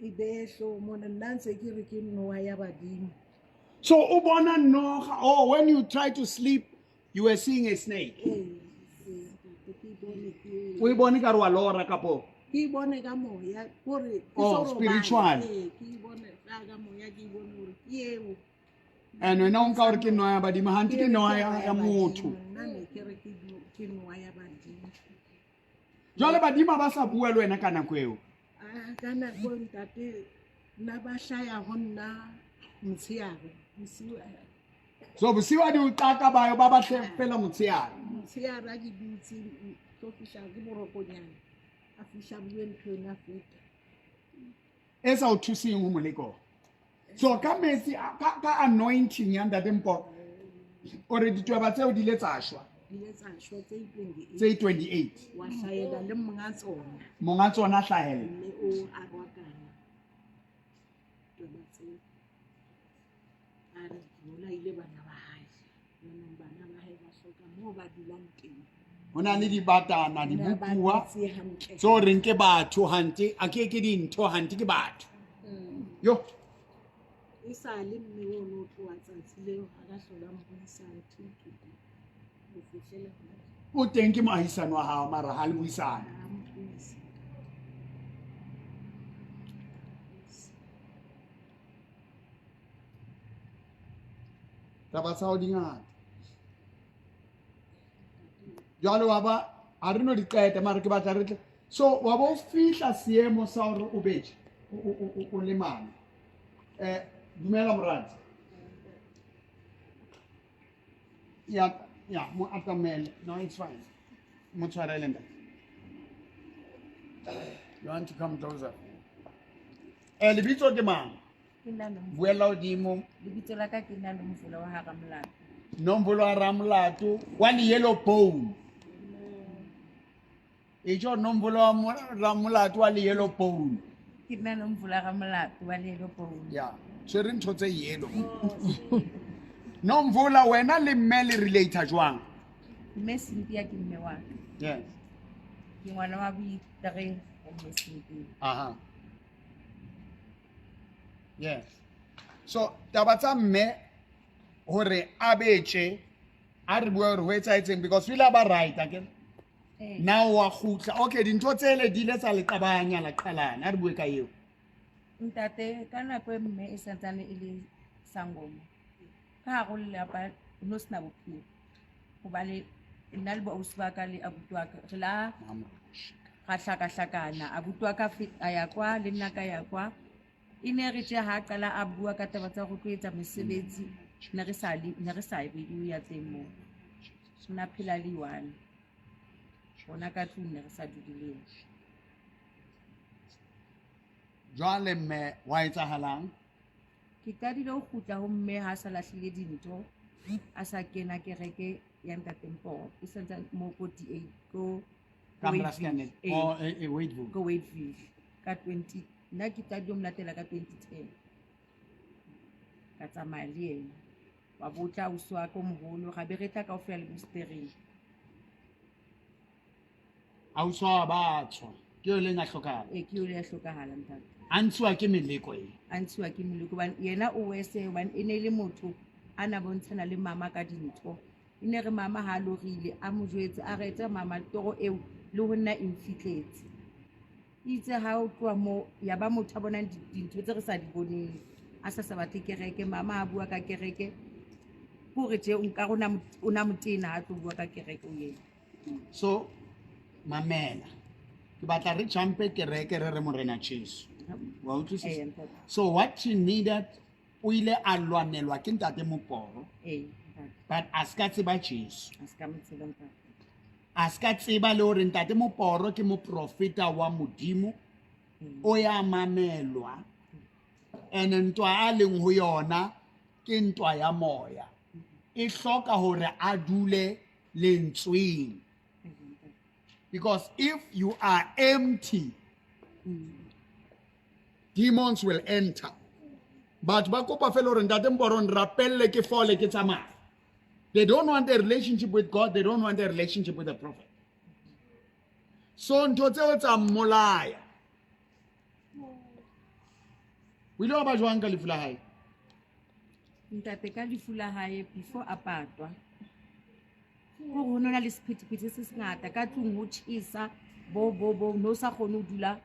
E behe hlooho mona, nna ntse ke re ke noha ya badimo. So o bona noha, oh, when you try to sleep, you were seeing a snake. Ee, ee, ntate, ke e bone ke O e bone ka re wa lora kapo? Ke e bone ka moya, kore ke Oh, so robala. spiritual. Ee, ke e bone ka moya, ke e bone hore ke eo. And wena o nka hore ke noha ya badimo, hantle ke noha ya motho. Nna ne ke re ke noha ya badimo. Jwale badimo ba sa bua le wena ka nako eo? Ah, ka nako eo, ntate, nna ba hlaya ho nna motshehare, bosiu. So bosiu ha di o qaka ba yo ba batle fela motshehare. Motshehare ha ke dutse, tlo fihla ke borokonyana. A fihla bue ntho ena feta. E sa o thuseng ho moleko. So ka metsi ka anointing ya Ntate Mpho, o re ditweba tseo di ile tsa shwa. Di ile tsa shwa tse 28. Tse 28. Wa hlahela le monga tsona. Monga tsona a hlahella. Mme o a rwakana. Tweba tseo. A re ke bolaile bana ba hae. Jwanong bana ba hae ba hloka moo ba dulang teng. Ho na le dibatana, Ba dibopuwa dutse hantle. tseo reng ke batho hante, a ke ke dintho hante ke batho. Yo. E sa le mme o no tloha tsatsi leo ha ka hlola mpuisa ntho ke ho fihlela hona. O teng ke moahisani wa hao mara ha le buisane. Ha mpuise. Taba tsa hao di ngata. Jwale wa ba ha re no di qeta mara ke batla re tle. So wa bo fihla seemo sa hore o beje, o lemale. Dumela moradi. Ya Ya, mo atamele. No, it's fine. Mo tshwarele ntate. You want to come closer? Eh, lebitso ke mang? Ke nna Nomvula. Buela hodimo. Lebitso la ka ke nna Nomvula wa ha Ramolato. Nomvula wa Ramolato wa le yellow bone. E tjho Nomvula wa Ramolato wa le yellow bone. Ke nna Nomvula Ramolato wa le yellow bone. Ya, tshwere ntho tse yellow. Nomvula wena le mme le relate jwang? Mme Cynthia ke mme wa ka. Yes. Ke ngwana wa boitere ho mme Cynthia. Aha. Yes. So taba tsa mme hore a betše a re bua hore ho etsahetseng because o ile a ba right akere. Eh. Now wa kgutla. Okay, dintho tsele di ile tsa le qabanya la qhalana. A re bue ka eo. Ntate ka nako e mme e santsane e le sangoma. Ka hare ho lelapa ho no sena bophelo. Hobane nna le boausi ba ka le abuti wa ka re la ra hlakahlakana. Abuti wa ka a ya kwa le nna ka ya kwa. E ne re tje ha qala a bua ka taba tsa ho tlo etsa mesebetsi, ne re sa le, ne re sa e be ya teng moo. Nna phela le one. Rona ka tlung ne re sa dule le yena. Jwale mme wa etsahalang? Ke qadile ho kgutla ho mme ha sa lahlile dintho, a sa kena kereke ya Ntate Mporo. E santse mo ko D8, ko Ka Wadeville. Mraskane. Eh. Oh, Wadeville. Ko Wadeville. Ka 20, nna ke qadile ho mo latela ka 2010. Ka tsamaya le yena. Wa botla ausi wa ka o moholo, ra be re tla kaofela le bostereng. Ausi wa ba tswa. Ke eo leng a hlokahala? Ee, ke eo le a hlokahala, ntate. A ntshuwa ke meleko e? A ntshuwa ke meleko hobane yena o wese, hobane e ne e le motho a na bontshana le mama ka dintho. E ne re mama ha a lorile, a mo jwetse, a re etse mama toro eo le ho nna e mfitletse. Itse ha o tloha moo, ya ba motho a bonang dintho tse re sa di boneng. A sa sa batle kereke, mama a bua ka kereke. Ke hore tje, nka re o na motena ha tlo bua ka kereke o yena. So, mamela. Ke batla re jumpe kereke re re Morena Jesu. Wa utlwisisa? Ee, ntate. So what she needed, o ile a lwanelwa ke Ntate Moporo. Ee, ntate. But a ska tseba Jesu. A ska mo tseba, ntate. A ska tseba le hore Ntate Moporo ke moprofeta wa Modimo. O ya mamelwa. And ntwa a leng ho yona ke ntwa ya moya. E hloka hore a dule lentsweng. Because if you are empty, demons will enter. Batho ba kopa fela hore Ntate Mporo nrapelle ke fole ke tsamaye. They don't want a relationship with God, they don't want a relationship with the prophet. So ntho tseo tsa mmolaya. O ile wa ba jwang ka lefu la hae? Ntate ka lefu la hae before a patwa. Hore ho nona le sephethephethe se sengata ka tlung ho tjhesa, bo, bo, bo, no sa kgone ho dula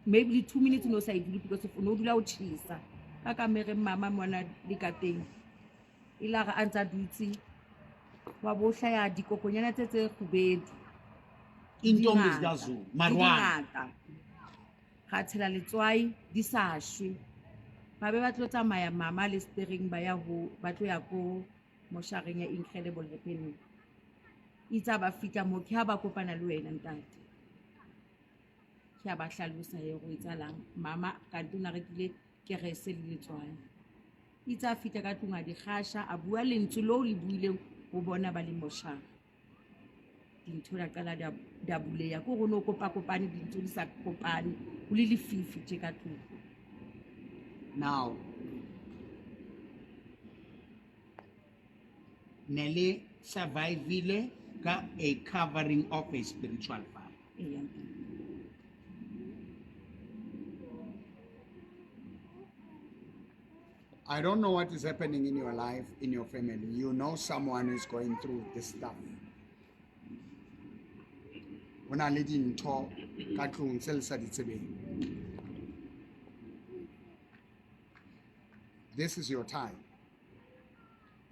maybe le 2 minutes no sa e dule because of no dula ho tjhesa. Ka kamereng mama mona le ka teng. E la re a ntsa dutse, wa bo hlaya dikokonyana tse tse kgubedu. Intombi Di ngata. zikaZulu, Di marwana. ngata. Ra tshela letswai, di sa shwe. Ba be ba tlo tsamaya mama le steering ba ya ho, ba tlo ya ko moshareng ya Incredible Happening. Itse ha ba fihla moo, ke ha ba kopana le wena ntate. Ke ha ba hlalosa he ho etsahalang. Mama kante o na rekile kerese le letswai. Itse ha fihla ka tlung a di kgasha, a bua lentswe leo le buileng ho bona ba le moshara. Dintho di a qala di a buleha. Ke hore o no kopakopane, dintho di sa kopane, ho le lefifi tje ka tlung. Now, ne le survivile ka a covering of a spiritual father. Eya. I don't know what is happening in your life, in your family. You know someone who is going through this stuff. Ho na le dintho ka tlung tse le sa di tsebeng. This is your time.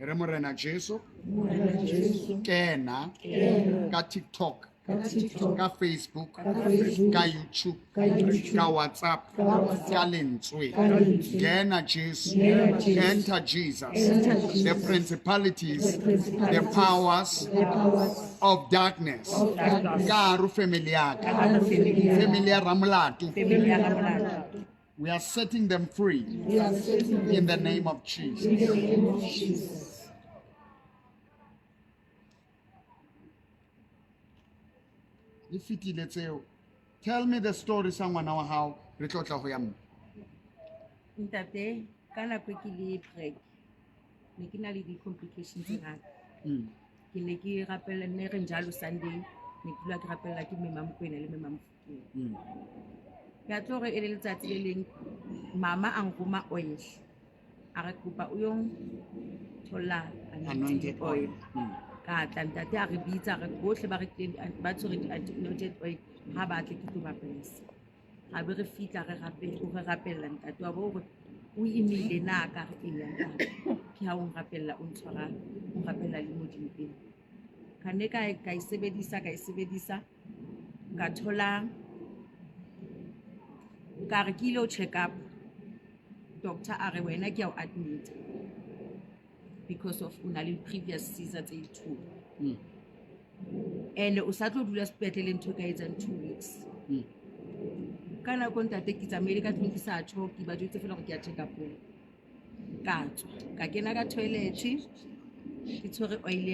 Re Morena Jesu, Morena Jesu, kena kena ka TikTok, Ka TikTok, ka Facebook, ka Facebook, ka YouTube, ka YouTube, ka WhatsApp, ka WhatsApp, ka lentswe. ka lentswe. Kena Jesu. Kena Jesu. Enter Jesus. Enter Jesus. The principalities, The principalities, the powers the powers of darkness. of darkness. Ka hare ho family ya ka. Ka hare ho family ya ka. Family ya Ramolato. Family ya Ramolato. We are setting them free We are setting them in the name of Jesus. in the name of Jesus. Di fetile tseo. Tell me the story sa ngwana wa hao re tlo tla ho ya mme. Ntate, ka nako e ke le preg, ne ke na le di-complications tse ngata. Ke ne ke rapella, ne re njalo Sunday, ne ke dula ke rapella ke mme Mamokwena le mme Mamofokeng. Ke a tlo re e le letsatsi le leng, mama a nroma oil. A re kopa o yo thola anointed Anointed oil. oil. Ka tla ntate a re bitsa, re bohle ba rekileng ba tshwere di-anointed oil, ha ba tle ke tlo ba bless. Ha be re fihla re rapela, o re rapella ntate wa bo hore o imile na ka re eya ntate. Ke ha o nrapella, o ntshwara, o nrapella le mo dimpeng. Ka nne ka e sebedisa, ka e sebedisa, ka thola, ka re ke ile ho check up. Doctor a re wena ke ya o admit because of o na le previous Caesar tse 2. And o sa tlo dula sepetlele ntho e ka etsang 2 weeks. Ka nako ntate ke tsamaile ka tlung ke sa tjho, ke ba jwetse feela hore ke ya check up-ong. Ka tswa, ka kena ka toilet, ke tshwere oil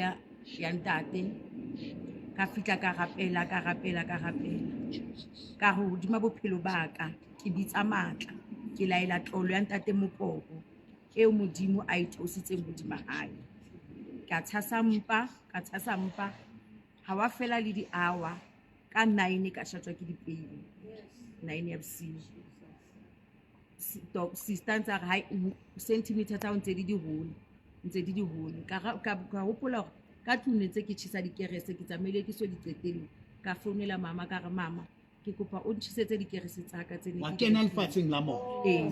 ya ntate. Ka fihla ka rapela, ka rapela, ka rapela. Ka re hodima bophelo ba ka, ke bitsa matla, ke laela tlolo ya ntate Mopoho eo Modimo a e theositseng hodima hae. Ka tshasa mpa, ka tshasa mpa. Ha wa fela le di-hour, ka 9 ka shatjwa ke dipeini. 9 ya bosiu. Sister ntse a re, hai, centimeter tsa hao ntse di di hole, ntse di di hole. Ka ka hopola hore ka tlung ne ntse ke tjhesa dikerese, ke tsamaile ke so di qetelle. Ka founela mama, ka re, mama, ke kopa o ntjhesetse dikerese tsa ka tse ne Wa ke di kena rekile. lefatsheng la moya. Ee.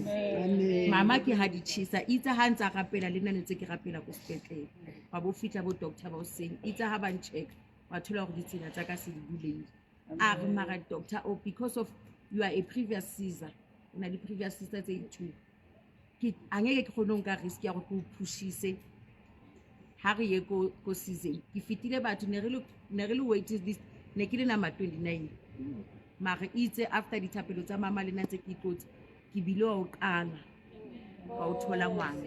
Amen. Mama ke ha di tjhesa, itse ha ntsa rapela le nna ne ntse ke rapela ko sepetlele. Wa bo fihla bo doctor ba hoseng, itse ha ba ncheck, wa thola hore ditsela tsa ka se di bulehile. A re mara doctor, oh, because of you are a previous Caesar, o na le previous Caesar tse 2. Ke a ngeke ke kgone ho nka risk ya hore ke o pushise ha re ye ko Caesar. Ke fetile batho, ne re le waiting list, ne ke le number 29. Mara itse after dithapelo tsa mama le nna ntse ke itlotse, ke bile wa ho qala wa ho thola ngwana.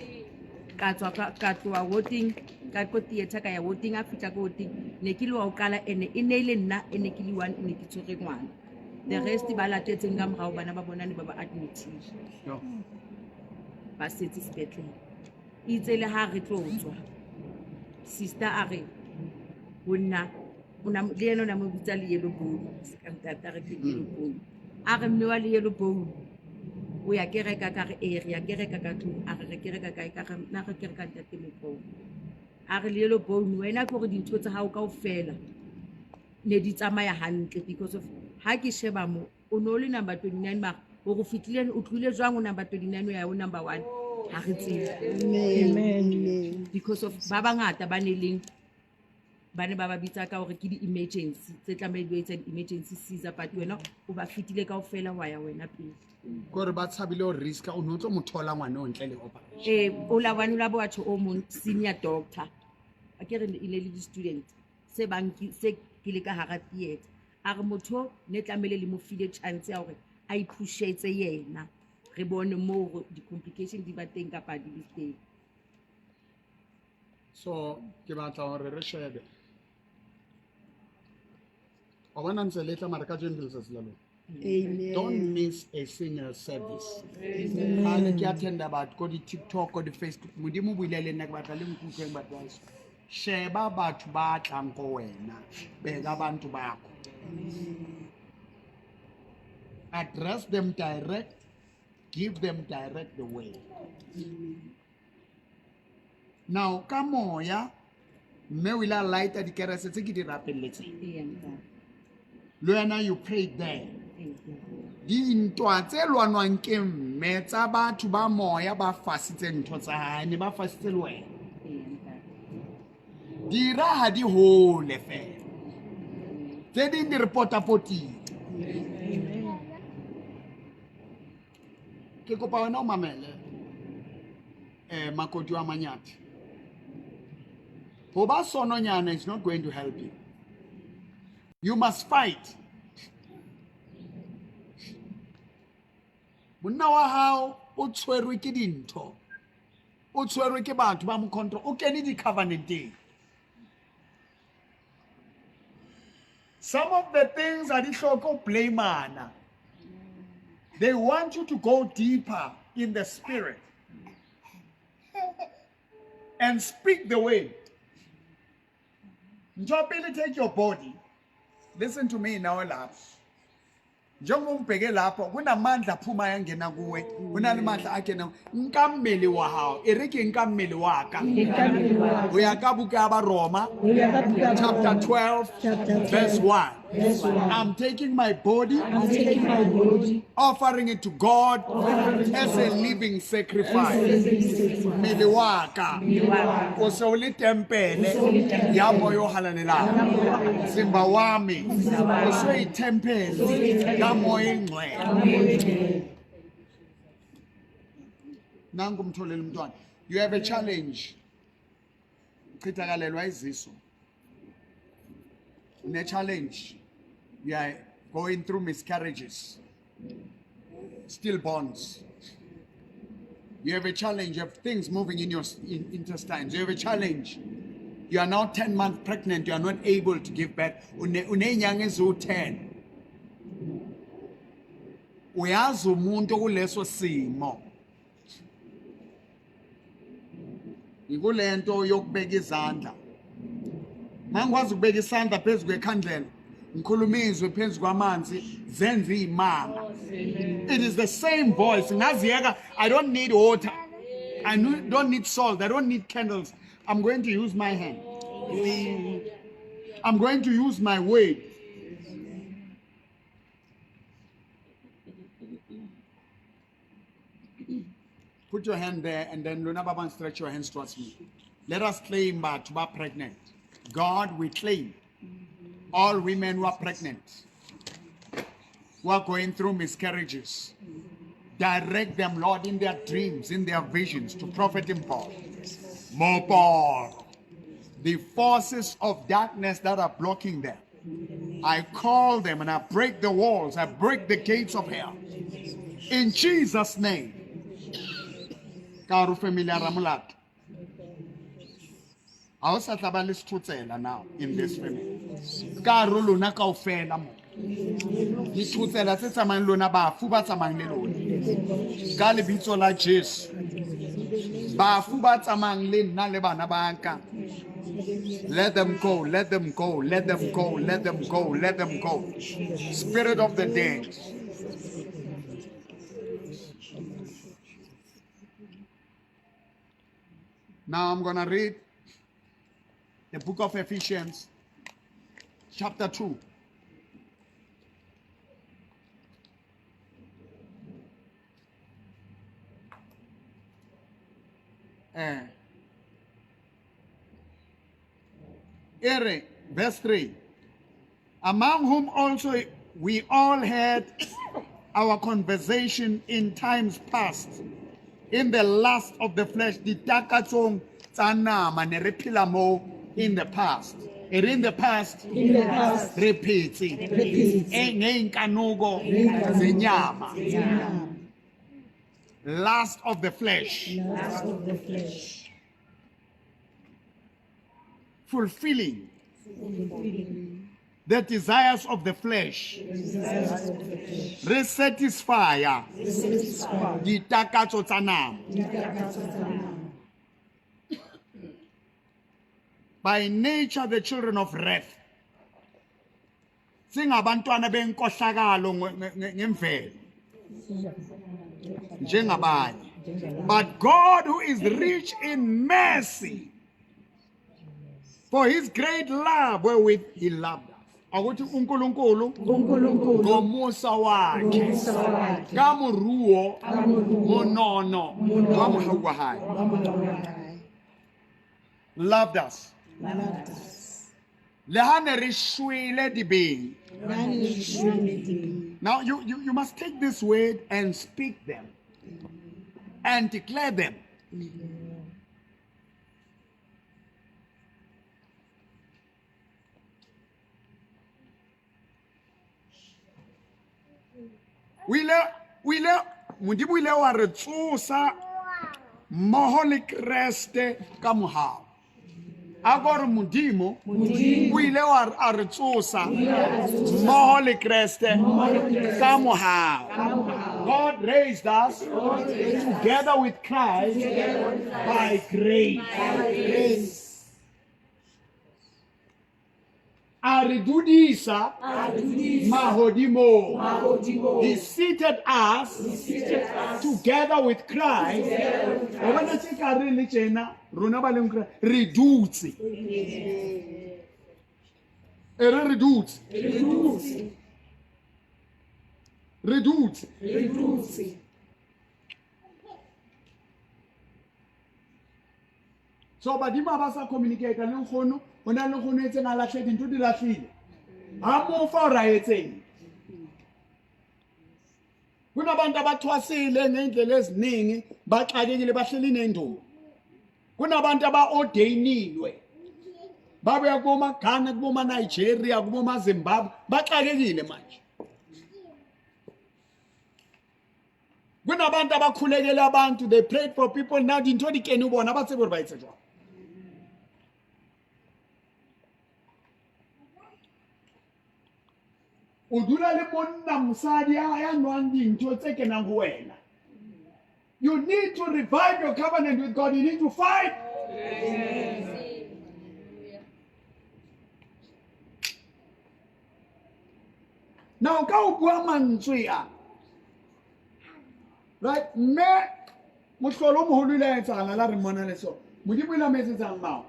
Ka tswa ka tloha warding, ka ko theatre ka ya warding, a fihla ko warding, ne ke le wa ho qala, ene e ne e le nna, e ne ke le one, e ne ke tshwere ngwana. The rest ba latetseng ka morao bana ba bona ne ba ba admitile. Ba setse sepetlele. Itse le ha re tlo tswa, sister a re ho nna, o na, le yena o na mo bitsa le yellow bone, se ka ntate a re ke yellow bone. A re mme wa le yellow bone, o ya kereka, ka re ee, re ya kereka ka tlung. A re re kereka kae? Ka re nna re kereka ntate Mopoho. A re le yellow bone, wena ke hore dintho tsa hao kaofela ne di tsamaya hantle, because of ha ke sheba mo, o no le number 29, mara hore o fihlile, o tlohile jwang o number 29 o ya ho number 1, ha re tsebe. Amen. Amen. Because of ba bangata ba ne leng, ba ne ba ba bitsa ka hore ke di-emergency tse tlamehile di etsa di-emergency Caesar, but wena o ba fetile kaofela wa ya wena pele. Ke hore ba tshabile ho risk-a, o no tlo mo thola ngwana o ntle le operation. Ee, o la one, o la bo batho o mong senior doctor. A ke re e ne le di-student se bang ke, se ke le ka hara theatre. A re motho ne tlamehile le mo file chance ya hore a iphushetse yena. Re bone moo hore di-complication di ba teng kapa di be teng. So ke batla hore re shebe. Wa bona ntse le tla mara kajeno ke letsatsi la lona. Amen. Don't miss a single service. Kgale ke attenda batho ko di-TikTok, ko di-Facebook. Modimo o buile le nna, ke batla le nkutlweng batho ba heso. Sheba batho ba tlang ko wena, bheka abantu bakho. Address them direct, give them direct the way. Now, ka moya, mme o ile a lighta dikerese tse ke di rapelletseng. Ee, ntate. Le wena you prayed there. Ee. Dintwa tse lwanwang ke mme tsa batho ba moya ba fasitseng ntho tsa hae, ne ba fasitse le wena. Ee, ntate. Dira ha di hole fela. Tse ding di re potapotile. Ke kopa wena o mamele makoti wa Manyathi. Ho ba sononyana is not going to help you. You must fight. Monna wa hao o tshwerwe ke dintho. O tshwerwe ke batho ba mo control. O kene di-covenanteng. Some of the things a di hloke ho blame-ana. They want you to go deeper in the spirit and speak the word. Ntho ya pele, take your body. Listen to me now lapho. Njengoba ungibheke lapho kunamandla aphuma ayangena kuwe, kunamandla angena nka mmele wa hao. E re ke nka mmele wa ka. Ho ya ka buka ya Baroma chapter 12 verse 1. I'm taking my body, offering it to God as a living sacrifice. Mmele wa ka o se o le tempele ya moya o halalelang. Mzimba wami useyithempeli kamoya engcwele. Nangu umtholele umntwana. You have a challenge. Chithakalelwa izisu. Une challenge. You are going through miscarriages. Stillborns. You have a challenge. You have things moving in your intestines. You have a challenge. You are now 10 months pregnant. You are not able to give birth. Uney'nyanga eziwu-10. Uyazi umuntu okuleso simo. Yikulento yokubeka izandla. Mangikwazi ukubeka isandla phezu kwekhandlela, ngikhuluma izwi phezu kwamanzi, zenze iy'manga. It is the same voice. Ngaziyeka, I don't need water. I don't need salt. I don't need candles. I'm going to use my hand. I'm going to use my word. Put your hand there and then Luna Baban stretch your hands towards me. Let us claim batho ba pregnant. God, we claim all women who are pregnant, who are going through miscarriages. Direct them, Lord, in their dreams, in their visions, to Prophet Mpho. Moporo. The forces of darkness that are blocking them, I call them and I break the walls, I break the gates of hell. In Jesus' name. Ka hare ho family ya Ramolato. Ha o sa tla ba le sethotsela now in this family. Ka hare ho lona kaofela mo. Dithotsela tse tsamayang lona, bafu ba tsamayang le lona. Ka lebitso la Jesu. Bafu ba tsamayang le nna le bana ba ka. Let them go, let them go, let them go, let them go, let them go. Spirit of the dead. Now I'm going to read the book of Ephesians, chapter 2. Ere, verse 3. Among whom also we all had our conversation in times past, in the lust of the flesh, ditakatsong tsa nama ne re phela mo in the past. E re in the past, In the past. re phetse. Re phetse. E ngeyinkanuko zenyama. Lust of the flesh. Lust of the flesh. Fulfilling the desires of the flesh. Desires of the flesh. Re satisfy Re satisfy ditakatso tsa nama. ditakatso tsa nama. By nature the children of wrath. Singabantwana benkohlakalo ngemvelo. Njengabanye. But God, who is rich in mercy, for his great love wherewith he loved us. Akuthi uNkulunkulu uNkulunkulu ngomusa wakhe ngomusa wakhe ka moruo ka moruo monono wa mohau wa hae wa mohau wa hae loved us. loved us. Le ha ne re shwele dibeng. Now you must take this word and speak them and declare them. O ile Modimo o ile wa re tsosa mmoho le Kreste ka mohau. A ko re Modimo o ile wa a re tsosa mmoho le Kreste ka mohau. God raised us together with Christ by grace. A re dudisa mahodimong. He seated us together with Christ. Wa bona tje ka re le tjena rona ba leng Christ re dutse. E re re dutse. Re dutse. So badimo ha ba sa communicate le nkgono, ho na le nkgono e itseng a lahle dintho di lahlile. Ha mo fa o ra etseng. Kunabantu abathwasile ngendlela eziningi baxakekile bahleli nenduku. Kunabantu aba-ordainilwe babuya kuboma Ghana, kuboma Nigeria, kuboma Zimbabwe, baxakekile manje. Kunabantu abakhulekela abantu, they prayed for people, now dintho di kene ho bona, ba tsebe hore ba etse jwang. O dula le monna mosadi ya nwang dintho tse kenang ho wena. You need to revive your covenant with God. You need to fight. Now ka o bua mantswe a. Right? Mme mohlolo o moholo ile a etsahala la re mmona le so. Modimo ile a mo etsetsang mao.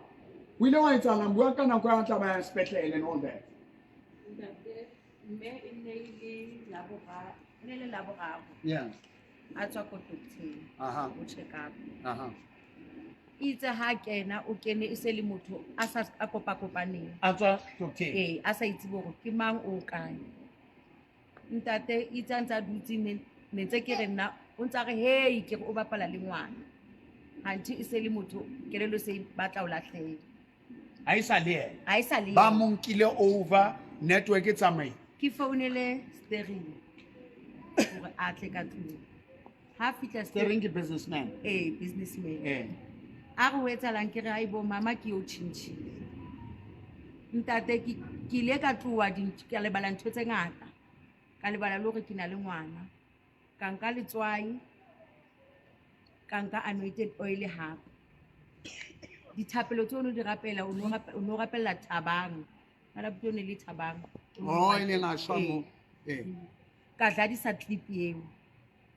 O ile wa etsahalang bua ka nako ya tla ba ya sepetlele and all that. Ntate, mme e ne e le e ne e le Laboraro. Yeah. A tswa ko doctor-eng. Aha. O check up. Aha. Itse ha kena o kene e se le motho a sa a kopa-kopaneng. A tswa doctor-eng. Ee, a sa itse hore ke mang o kae. Ntate itse a ntse a dutse ne ntse ke re nna o ntse a re hey ke re o bapala le ngwana. Hanthe e se le motho kelello se e batla ho lahleha. Ha e sa le yena. Ha e sa le Ba yena. mo nkile over network e tsamaile. Ke founele Sterling hore a tle ka tlung. Ha fihla Sterling ke businessman. Ee, businessman. Eh. A re ho etsahalang ke re haibo mama ke yo tjhentjhile. Ntate ke ile ka tloha ka lebala ntho tse ngata. Ka lebala le hore ke na le ngwana. Ka nka letswai, ka nka anointed oil hape. Dithapelo tseo o no di rapela, o no rapella Thabang. Ka la ne le Thabang. Oh, e leng a shwa mo. Ee. Ee. Ka dladisa clip eo.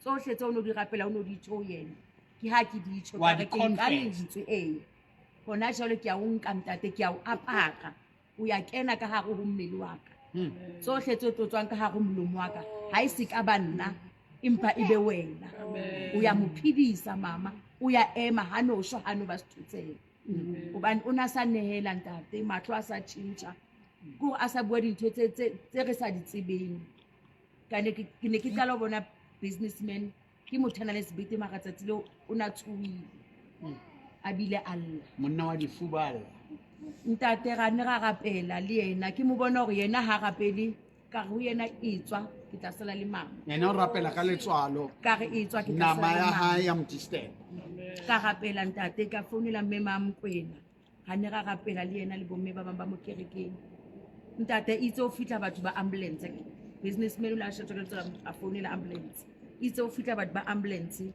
Tsohle tseo o no di rapela, o no di tjho ho yena. Ke ha ke di tjho, Wa ka di re ke nka confess. lentswe, ee. Hona jwale ke a o nka ntate, ke a o apara. O ya kena ka hare ho mmele wa ka. Tsohle tse tlo tswang ka hare ho molomo wa ka, ha e se ka ba nna, empa e be wena. O ya mo phedisa mama, o ya ema ha no shwa, ha no ba sethotsela. Hobane o na sa nehela ntate, mahlo a sa tjhentjha. Ke hore a sa bua dintho tse re sa di tsebeng. Ka ne ke ne ke qala ho bona businessman, ke motho a nang le sebete mara tsatsi leo o na tshohile. A bile a lla. Monna wa difuba a lla. Ntate ra ne ra rapela le yena, ke mo bona hore yena ha rapele, ka re ho yena e tswa, ke tla sala le mama. Yena o rapela ka letswalo. Ka re e tswa, ke tla Nama sala le ya mama. hae ya mo disturb. Ka rapela ntate, ka founela mme Mamokwena. Ha ne ra rapela le yena le bomme ba bang ba mo kerekeng. Ntate itse o fihla batho ba ambulance. Businessman o la shetswa ka letswalo a founela ambulance. Itse o fihla batho ba ambulance.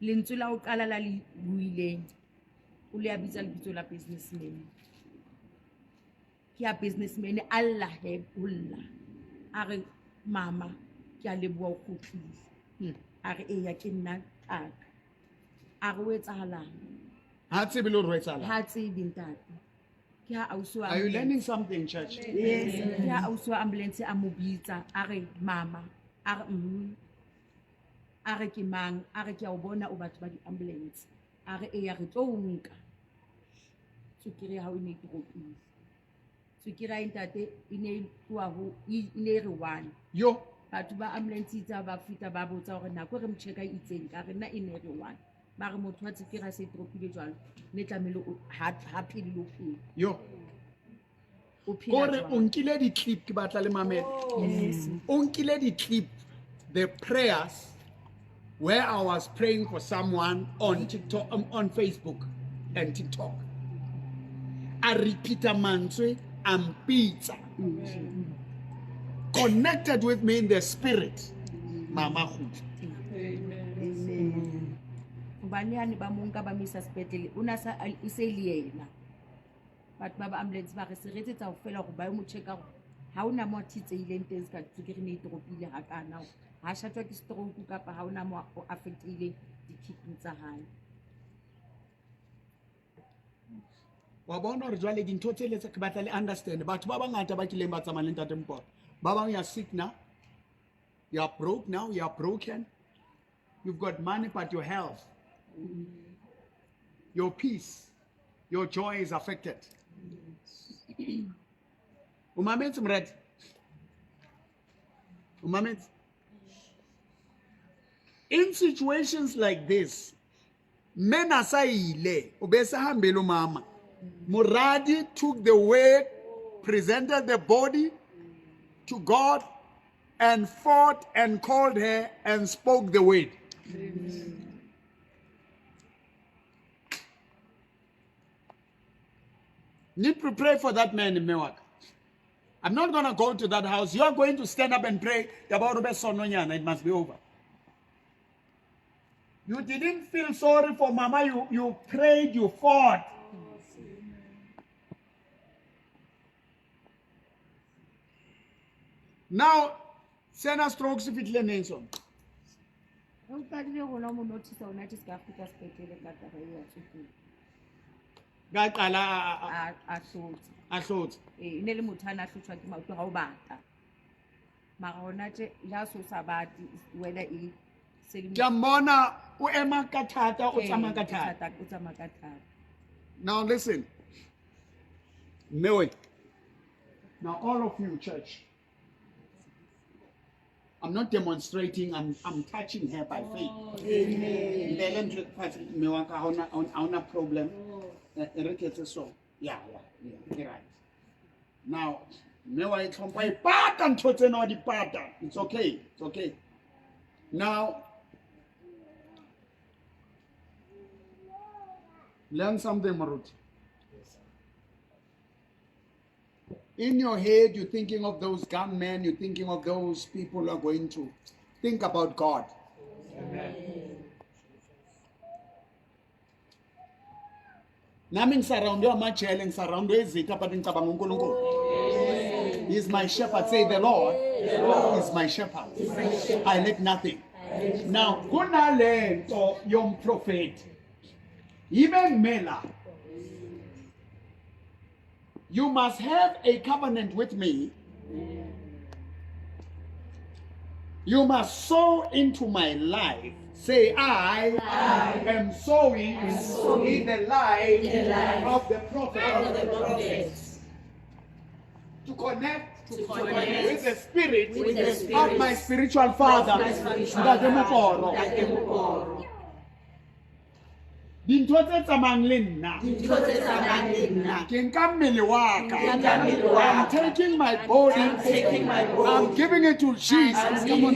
Lentswe la ho qala la le buileng. O le a bitsa lebitso la businessman. Ke ya businessman a lla he, o lla. A re mama ke a leboha o kgutlile. A re eya ke nna thaka. A re o etsahalang? Ha tsebe le hore ho etsahalang. Ha tsebe ntate. Ke ha ausi wa Are you ambulance. learning something, church? Yes. Ke ha ausi wa ambulance a mo bitsa, a re mama, a re. A re ke mang? A re ke a o bona o batho ba di-ambulance. A re eya re tlo o nka. Tswekere ya hao e ne e dropile. Tswekere ya ntate e ne e tloha ho e ne e re one. Yo. Batho ba ambulance itse ha ba fihla ba botsa hore nako e re mo check-a itseng ka re nna e ne e re one. Ba re motho wa tswekere ha se e dropile jwalo ne tlamehile ha ha phele le ho phela. Yo. O phela Kore o jwang? nkile di-clip ke batla le mamele. O nkile di-clip the prayers where I was praying for someone on TikTok, on Facebook and TikTok. A repeat-a mantswe a mpitsa. Connected with me in the spirit. Mama kgutla. Hobane hane ba mo nka ba mo isa sepetlele o na sa e se le yena. Batho ba ba ambulance ba re se re etsetsa ho fela hore ba yo mo check-a hore ha hona mo a thitseileng teng se ka tswekere ne e dropile hakana hore ha shatjwa ke stroke kapa ha hona mo o affect-ileng di-kidney tsa hae. Wa bona hore jwale dintho tsele tse ke batla le understand batho ba bangata ba kileng ba tsamaya le ntate Mporo. Ba bang you are sick now. You are broke now, you are broken. You've got money but your health, your peace, your joy is affected. O mametse moradi? O mametse? In situations like this, mme sa ile, o be sa hambele umama. Moradi took the word, presented the body to God, and fought and called her and spoke the word. Need to pray for that man in Mewak. I'm not going to go to that house. You are going to stand up and pray. It must be over. You didn't feel sorry for mama. You prayed, you fought. Now, sena stroke se fihlile neng sona? Re qadile rona mo notice hona tje se ka kgutla sepetlele ka taba eo ya tswekere. Ka qala A hlotse. A hlotse. Ee, e ne le motho a na hlotshwa ke maoto ha o bata. Mara hona tje le ha so sa bate wela e se le Ke a mmona o ema ka thata, o tsamaya ka thata. O tsamaya ka thata. Now listen. Mme. Now all of you, church. I'm not demonstrating, I'm touching her by faith. Amen. Mbele ntho e fatshe, mme wa ka, ha hona problem. E re ke etse so. Yeah, yeah, right. Now, mme wa e tlhompha, e pata ntho tsena wa di pata. It's okay, it's okay. Now, learn something, Maruti. In your head, you're thinking of those gunmen, you're thinking of those people who are going to think about God. Amen. Nami ngisurroundwe amajele, ngisurroundwe izitha, but ngicabanga uNkulunkulu. He is my shepherd, say the Lord. The Lord is my shepherd. I lack nothing. Now, kunalento yomprofeti. Yibe ngimela. You must have a covenant with me. You must sow into my life. Say, I am sowing in the life of the prophet. To connect with the spirit of my spiritual father, Ntate Moporo. Dintho tse tsamayang le nna. Ke nka mmele wa ka. I'm taking my body. I'm giving it to Jesus. Come on,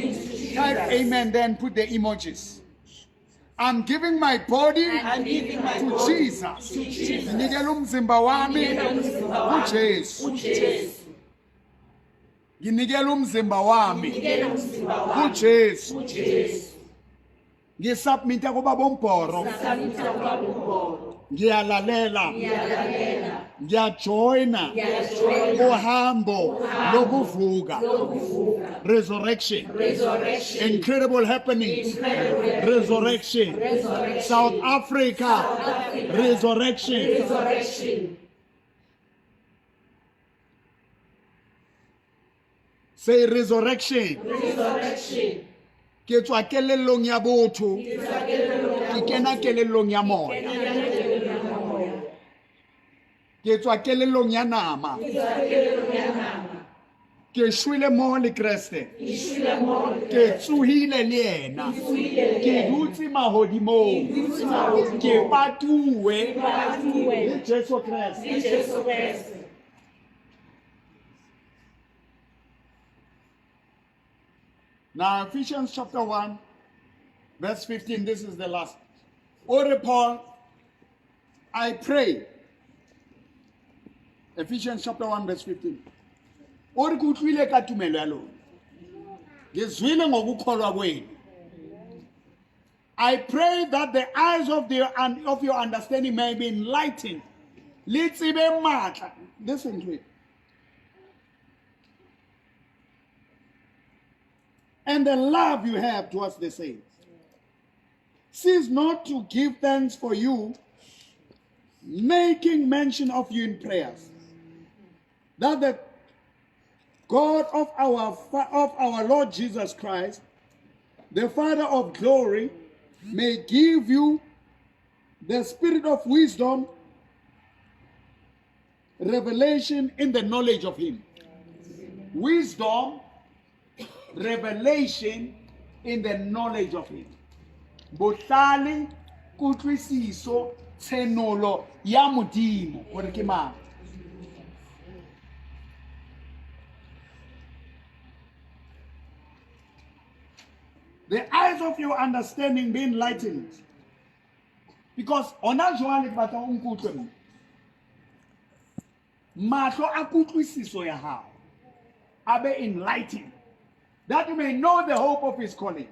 type amen, then put the emojis. I'm giving my body to Jesus. Nginikela umzimba wami kuJesu. Nginikela umzimba wami kuJesu. Ngisubmita kubaba uMbhoro. Ngiyalalela. Ngiyajoyina uhambo lokuvuka. Resurrection. Incredible happenings. Resurrection. South Africa. Resurrection. Say resurrection. Ke tswa kelellong ya botho, ke kena kelellong ya moya. Ke tswa kelellong ya nama. Ke shwele mmoho le Kreste. Ke tsohile le yena. Ke dutse mahodimong. Ke patuwe le Jesu Kreste. Now, Ephesians chapter 1, verse 15, this is the last. Ore Paul, I pray. Ephesians chapter 1, verse 15. Ore ke utlwile ka tumelo ya lona. Ngizwile ngokukholwa kwenu. I pray that the eyes of the of your understanding may be enlightened. Le tsebe matla. Listen to it. And the love you have towards the saints. Cease not to give thanks for you, making mention of you in prayers, that the God of our, of our Lord Jesus Christ, the Father of glory, may give you the spirit of wisdom, revelation in the knowledge of Him. Wisdom, revelation in the knowledge of Him. Bohlale, kutlwisiso, tshenolo ya Modimo gore ke mang. The eyes of your understanding be enlightened. Because ona jwale ke batla o nkutlwe mo. Mahlo a kutlwisiso ya hao a be enlightened that you may know the hope of his calling.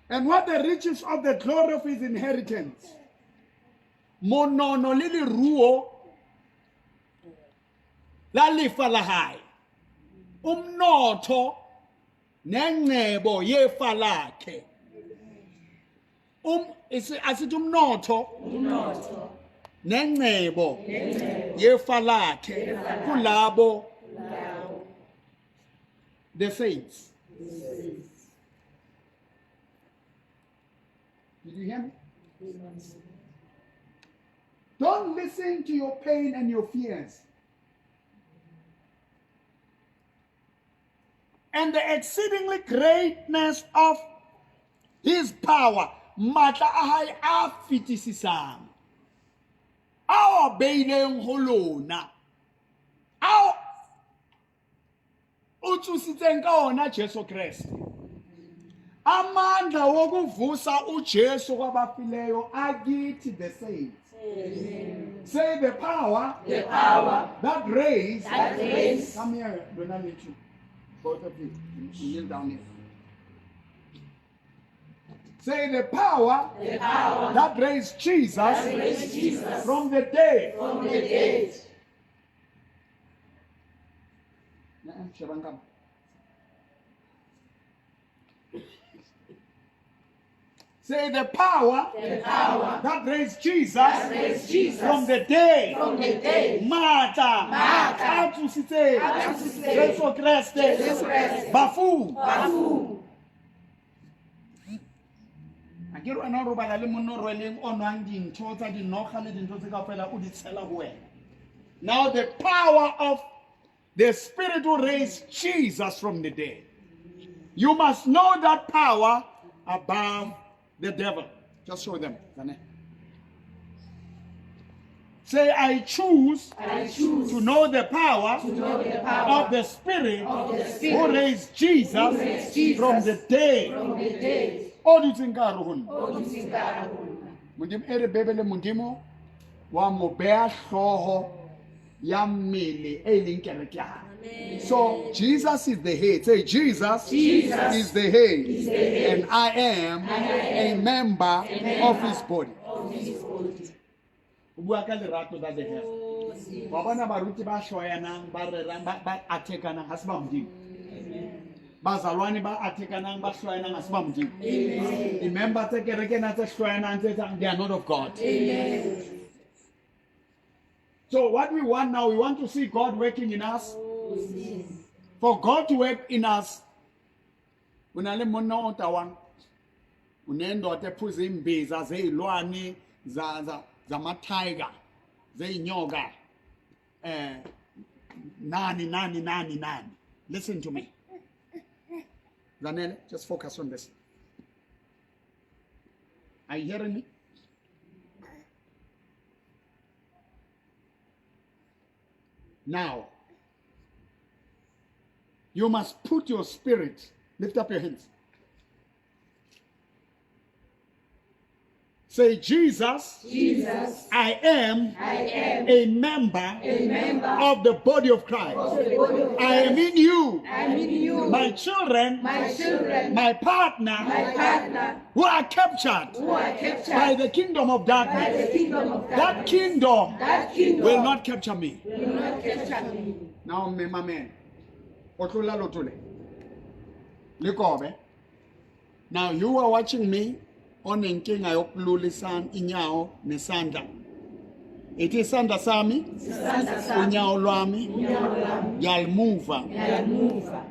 And what the riches of the glory of his inheritance. Monono le leruo la lefa la hae. Umnotho nengcebo yefa lakhe. Um asithi umnotho Umnotho nengcebo nengcebo yefa lakhe Yefa kulabo labo the saints. Did you hear me? Don't listen to your pain and your fears. And the exceedingly greatness of his power, matla a hae a fetisisang, ao a beileng ho lona, ao o tsositseng ka ona Jesu Kreste. Amandla wokuvusa uJesu kwabafileyo akithi the saints. Say the power, The power that raised, that raised Come here, Donald, both of you. Kneel down here. Say the power, the power that raised Jesus, that raised Jesus from the dead. from the dead. Say the power, The power that raised Jesus, that raised Jesus from the dead. from the dead. Matla Matla a tsositseng a tsositseng Jesu Kreste Jesu Kreste bafung. bafung. A ke re wena o robala le monna o rweleng o nwang dintho tsa dinoga le dintho tse kaofela o di tshela ho wena. Now the power of the Spirit who raised Jesus from the dead. You must know that power above the devil. Just show them. Zane. Say, I choose, I choose to know the power, to know the power of the Spirit, of the Spirit who raised Jesus, who raised Jesus from the dead. from the dead. O dutseng ka hare ho nna. O dutseng ka hare ho nna. Modimo e re bebele Modimo wa mo beha hlooho ya mmele e leng kereke ya hae. So Jesus is the head. Say Jesus, Jesus is the head, is the head. and I am, I am a member, a member of his body. Of his body. O bua ka lerato that they have. Wa bona baruti ba hloyanang, ba rerang, ba athekanang, ha se ba Modimo. Bazalwane ba athekanang, ba hloyanang, ha se ba Modimo. Di-member tse kereke ena tse hloyanang, tse etsang, they are not of God. Amen. So what we want now, we want to see God working in us. For God to work in us, o na le monna o tawang, o Unendoda ephuza imbiza zeyilwane zama tiger, zeyinyoka. Nani nani nani nani. Listen to me. Zanele, just focus on this. Are you hearing me? Now, you must put your spirit, lift up your hands. Say, Jesus, Jesus, I am a member of the body of Christ. of the body of I am in you. I am in you. My children, My children, my partner, my partner, who are captured who are captured by the kingdom of by darkness. the kingdom of That darkness. kingdom That kingdom will not capture me. will not capture me. Now, me, my man. Otlola lotole. Likobe. Now you are watching me onenkinga yokulula inyawo nesandla. Ithi isandla sami, Isandla sami, unyawo lwami, unyawo lwami, ngiyalimuva. ngiyalimuva.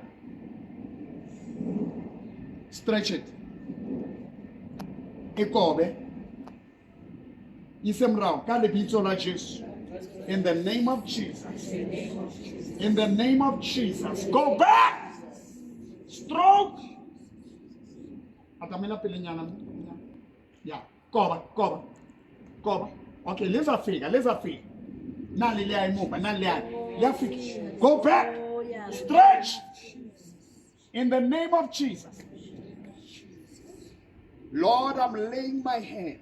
Stretch it. Ikobe. Isemrao ka lebitso la Jesu. In the name of Jesus. In the name of Jesus. Go back. Stroke. Atamela pelenyana. Yeah. Koba, koba. Koba. Okay, lizafika, lizafika. Nali liyayimuva, nali liyayi. Liyafika. Go back. Stretch. In the name of Jesus. Lord, I'm laying my hand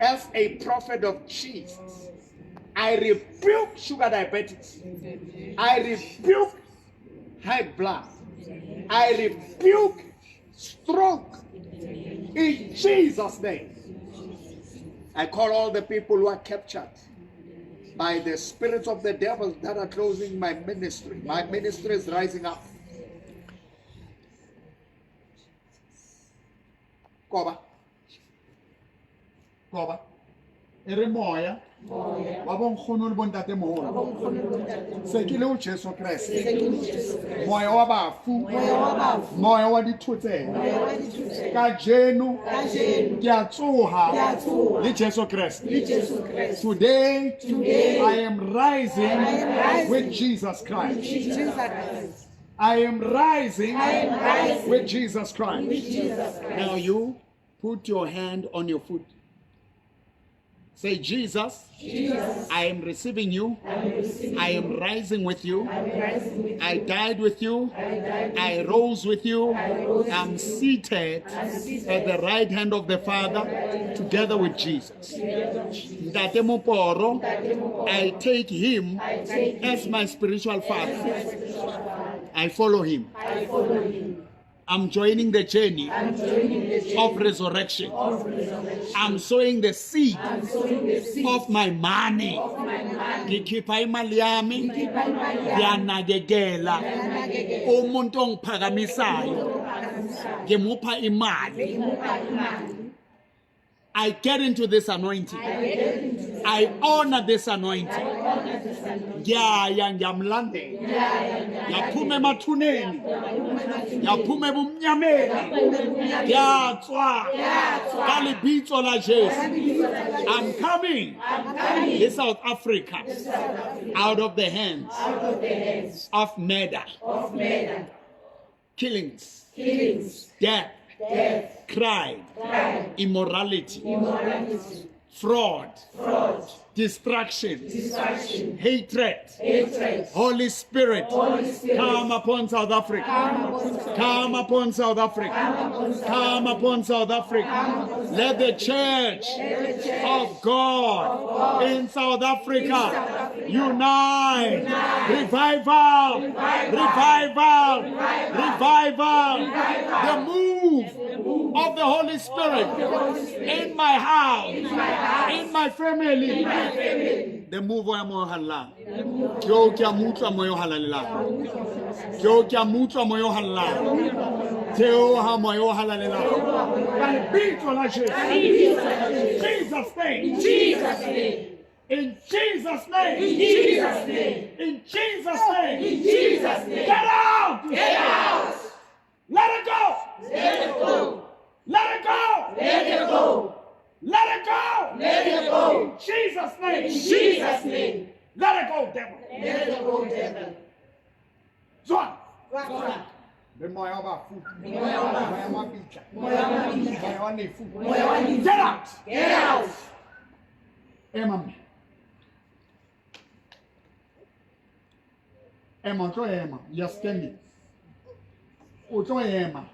as a prophet of Jesus. I rebuke sugar diabetes. I rebuke high blood. I rebuke stroke. In Jesus' name. I call all the people who are captured by the spirits of the devil that are closing my ministry. My ministry is rising up. Koba. Koba. E re moya wa bonkgono le bontatemoholo se ke le ho Jesu Kreste, moya wa bafu, moya wa dithotsela kajeno ke a tsoha le Jesu Kreste. Today I am rising with Jesus Christ. I am rising with Jesus Christ. Now you put your hand on your foot. Say, Jesus, I am receiving you. I am rising with you. I died with you. I rose with you. I'm seated at the right hand of the Father together with Jesus. Ntate Moporo, I take him as my spiritual father. I follow him. I'm joining the journey of resurrection. I'm sowing the seed of my money. Ngikhipha imali yami, ngiyanakekela umuntu ongiphakamisayo, ngimupha imali. I get into this anointing. I honor this anointing. Ngiyaya ngiyamlandela. Ngiyaphuma emathuneni. Ngiyaphuma ebumnyameni. Ngiyatswa. Ka lebitso la Jesu. I'm coming to South Africa out of the hands of murder, killings, death, crime, immorality, fraud, destruction, hatred. Holy Spirit, come upon South Africa. Come upon South Africa. Come upon South Africa. Let the church of God in South Africa unite. Revival. Revival. Revival. The move of the Holy Spirit in my house, in my family. The move wa moya o halalelang. Ke o ke a mo utlwa moya o halalelang. Ke o ke a mo utlwa moya o halalelang. Theoha moya o halalelang. Ka lebitso la Jesu. Jesus name. Jesus' name. In Jesus' name. In Jesus' name. In Jesus' name. In Jesus' name. Get out. Get out. Let it go. Let it go. Let it go. Let it go. Let it go. Let it go. In Jesus' name. In Jesus' name. Let it go, devil. Let it go, devil. Tswa. Tswa. Le moya wa bafu. Moya wa bafu. Moya wa mabitla. Moya wa mabitla. Moya wa lefu. Moya wa lefu. Get out. Get out. Ema mme. Ema, o tlo ema. You are standing. O tlo ema.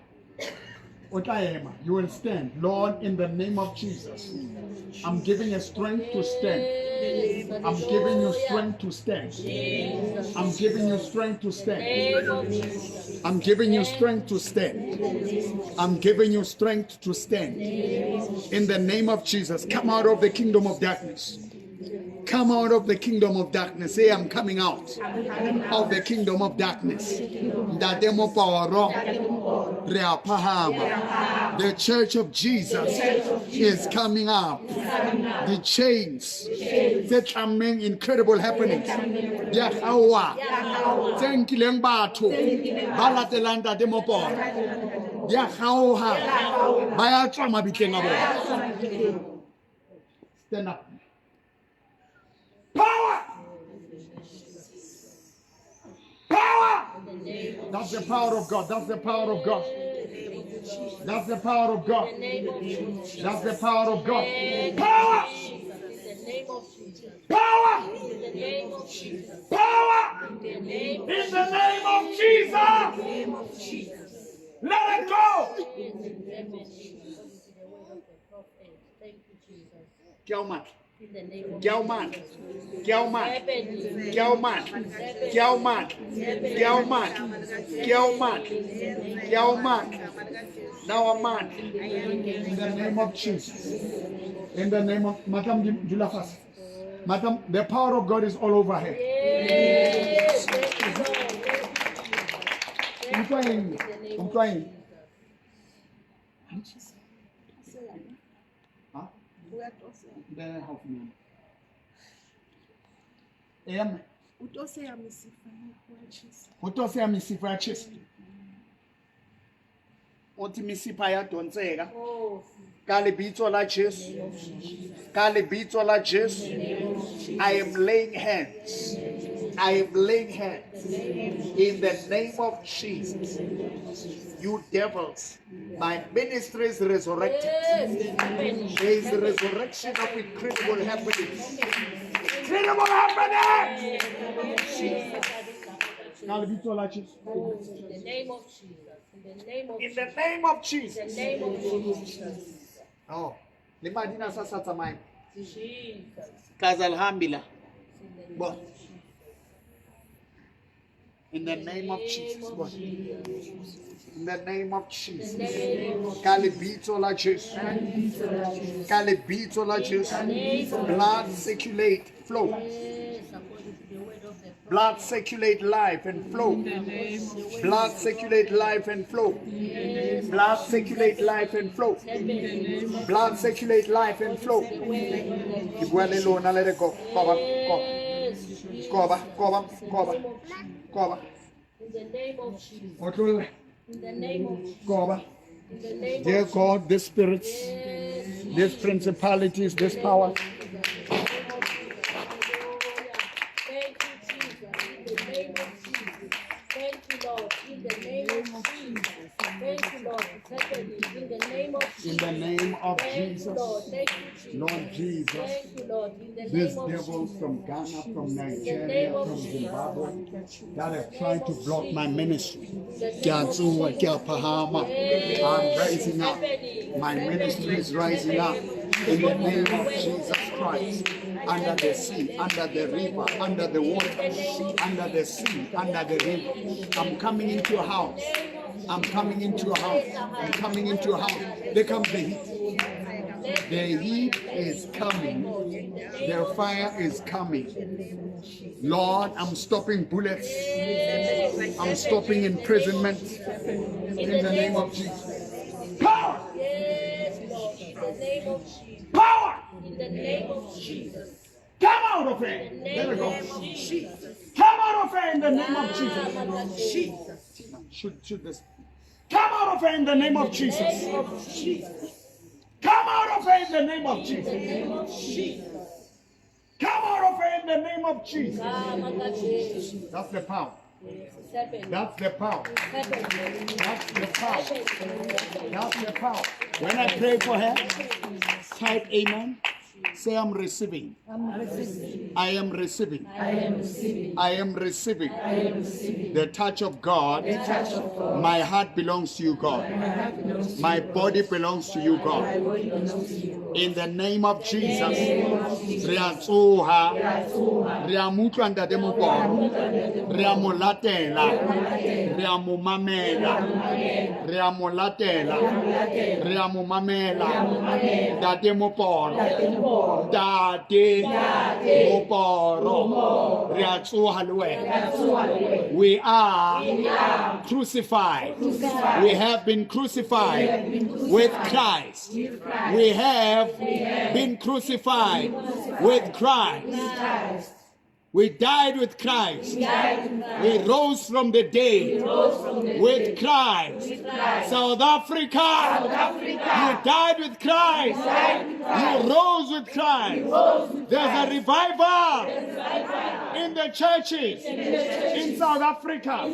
O tla ema. You will stand. Lord, in the name of Jesus, I'm giving you strength to stand. I'm giving you strength to stand. I'm giving you strength to stand. I'm giving you strength to stand. I'm giving you strength to stand. In the name of Jesus, come out of the kingdom of darkness. Come out of the kingdom of darkness. Say, I'm coming out of the kingdom of darkness. Ntate Moporo, re a phahama. The church of Jesus is coming up. The chains tse tlammeng incredible happenings di a kgaoha. Tse nkileng batho ba latelang Ntate Moporo di a kgaoha. Ba ya tswa mabitleng a bona. Stand up. Power! Power! That's the power of God. That's the power of God. That's the power of God. That's the power of God. Power! Power! Power! In the name of Jesus! Let it go! Ke a o matla. Ke a o matla. Ke a o matla. Ke a o matla. Ke a o matla. Ke a o matla. Ke a o matla. Ke a o matla. Now I'm mad. In the name of Jesus. In the name of Madam Dula fase. Madam, the power of God is all over her. Utlwa eng? Utlwa eng? Ha? Be haufinyana. Eya mme. O toseya mesifa ya tjhesa. Ho toseya mesifa ya tjhesa. Uthi misipha yadonseka. Ka lebitso la Jesu. Ka lebitso la Jesu. I am laying hands. I am laying hands. In the name of Jesus. You devils, my ministry is resurrected. There is a resurrection of incredible happenings. Incredible happenings! Ka lebitso la Jesu. In the name of Jesus. In the name of In the name of Jesus. The name of Jesus. Oh, le madina sa sa tsamaye. Jesus. Kaza alihambi la. Bona. In the name of Jesus. Bona. In the name of Jesus. Ka lebitso la Jesu. Ka lebitso la Jesu. Blood circulate, flow. Blood circulate life and flow. Blood circulate life and flow. Blood circulate life and flow. Blood circulate life and flow. Ke bua le lona, let it go. Koba, koba. Koba, koba, koba. Koba. In the name of Jesus. Otlolla. In the name of Jesus. Koba. In the name Dear of God, these spirits, these principalities, this power. Thank you, Jesus. In the name of Jesus. Thank you, Lord. In the name of Jesus. Thank you, Lord. It's happening. In the name of Jesus. In the name of Thank you, Lord. Jesus. Thank you, Jesus. Lord Jesus. Thank you, Lord. In the These name of devils Jesus. from Ghana, from In the Nigeria, name of from Jesus. Zimbabwe that have tried to block my ministry. In the Ke name a of tsoha, ke a Jesus. phahama. Yes. I'm rising up. Happening. My ministry is rising up in the name of Jesus Christ. Under the sea, under the river, under the water, under the sea, under the river. I'm coming into your house. I'm coming into your house. I'm coming into your house. There comes the heat. The heat is coming. The fire is coming. Lord, I'm stopping bullets. I'm stopping imprisonment. In the name of Jesus. Power! Yes, Lord. In the name of Jesus. Power! In the name of Jesus. Come out of here. In the There we name go. of Jesus. Come out of here in the name of Jesus. Jesus. Shoot, shoot this. Come out out of her in the name of Jesus. Come out of her in the name of Jesus. Come out of her in the name of Jesus. That's the power. That's the power. That's the power. That's the power. When I pray for her, type amen. Say, I'm receiving. I'm receiving. I am receiving. I am receiving. I am receiving. I am receiving. The touch of God. The touch of God. My heart belongs to you, God. My heart belongs to My you, body belongs to you, My God. body belongs to you. In the name of Jesus. name of Jesus. Re a tsoha. Re a tsoha. Re a mo utlwa Ntate Mokoro. Re a mo latela. Re a mo mamela. Re a mo latela. Re a mo mamela. Ntate Moporo. Ntate Moporo. Re a tsoha le wena. We are crucified. We have been crucified with Christ. We have been crucified with Christ. We died with Christ. We rose from the dead with Christ. South Africa, you died with Christ. You rose with Christ. There's a revival in the churches in South Africa.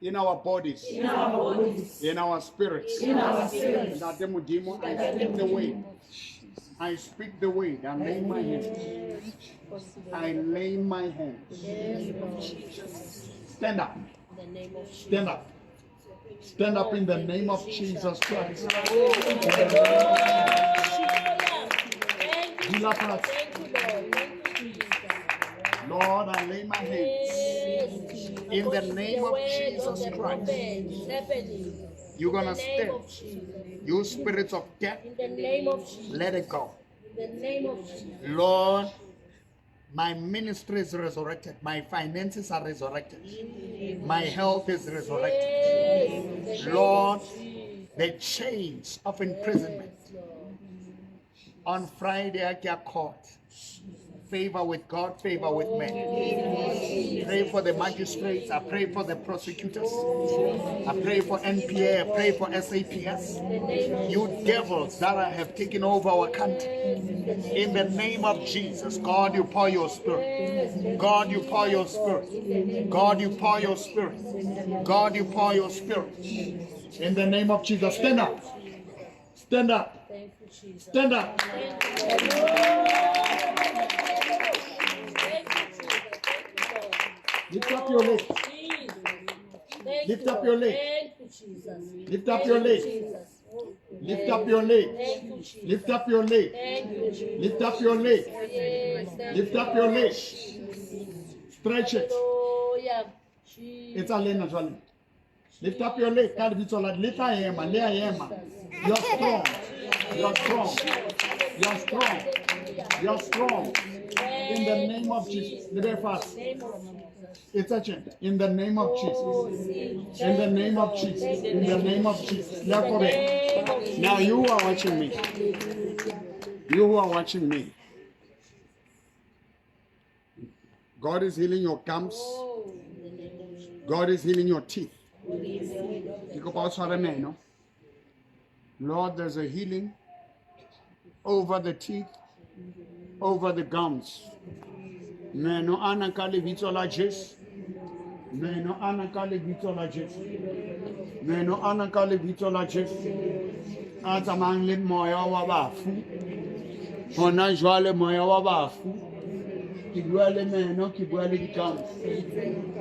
In our bodies, In our bodies. in our spirits. In our spirits. Ntate Modimo, I speak the word. I speak the word. I lay my hands. I lay my hands. Stand up. Stand up. Stand up in the name of Jesus Christ. Thank you, Dula fatshe. Thank you, Lord. Thank you, Jesus. Lord, I lay my hands. Yes, Jesus. In the According to name of word Jesus the Christ. prophet, it's happening. You're gonna In the name stand. of Jesus. You spirits of death, In the name of Jesus. let it go. In the name of Jesus. Lord, my ministry is resurrected. My finances are resurrected. My health is resurrected. Yes. In the name Lord, of Jesus. the chains of imprisonment. Yes, Lord. On Friday, I get caught. Favor with God, favor with men. Pray for the magistrates. I pray for the prosecutors. I pray for NPA. I pray for SAPS. You devils that have taken over our country. In the name of Jesus, God, you pour your spirit. God, you pour your spirit. God, you pour your spirit. God, you pour your spirit. In the name of Jesus, stand up. Stand up. Thank you, Jesus. Stand up. Thank you, Lord. Thank you, Jesus. Thank you, Lord. Lift up your leg. Jesus. Thank Lift you, up your Lord. leg. Thank you, Jesus. Lift up Thank your you, leg. Jesus. Lift up your leg. Thank you, Jesus. Lift up your leg. Thank you, Jesus. Lift up your leg. Yes, thank Lift you, up your Lord. leg. Stretch it. Hallelujah. Jesus. It's a lena jwale. Lift up your leg. Ka lebitso la le tla ema, le a ema. You're strong. You're strong. You're strong. You're strong. In the name of Jesus. Le be fatshe. Name of Jesus. It's urgent. In the name of Jesus. In the name of Jesus. In the name of Jesus. Le a kobeha. Now you who are watching me. You who are watching me. God is healing your gums. God is healing your teeth. Ke kopa o tshware meno. Lord, there's a healing over the teeth, over the gums. Meno ana ka lebitso la Jesu. Meno ana ka lebitso la Jesu. Meno ana ka lebitso la Jesu. A tsamayang le moya wa bafu. Hona jwale moya wa bafu. Ke bua le meno, ke bua le di-gums.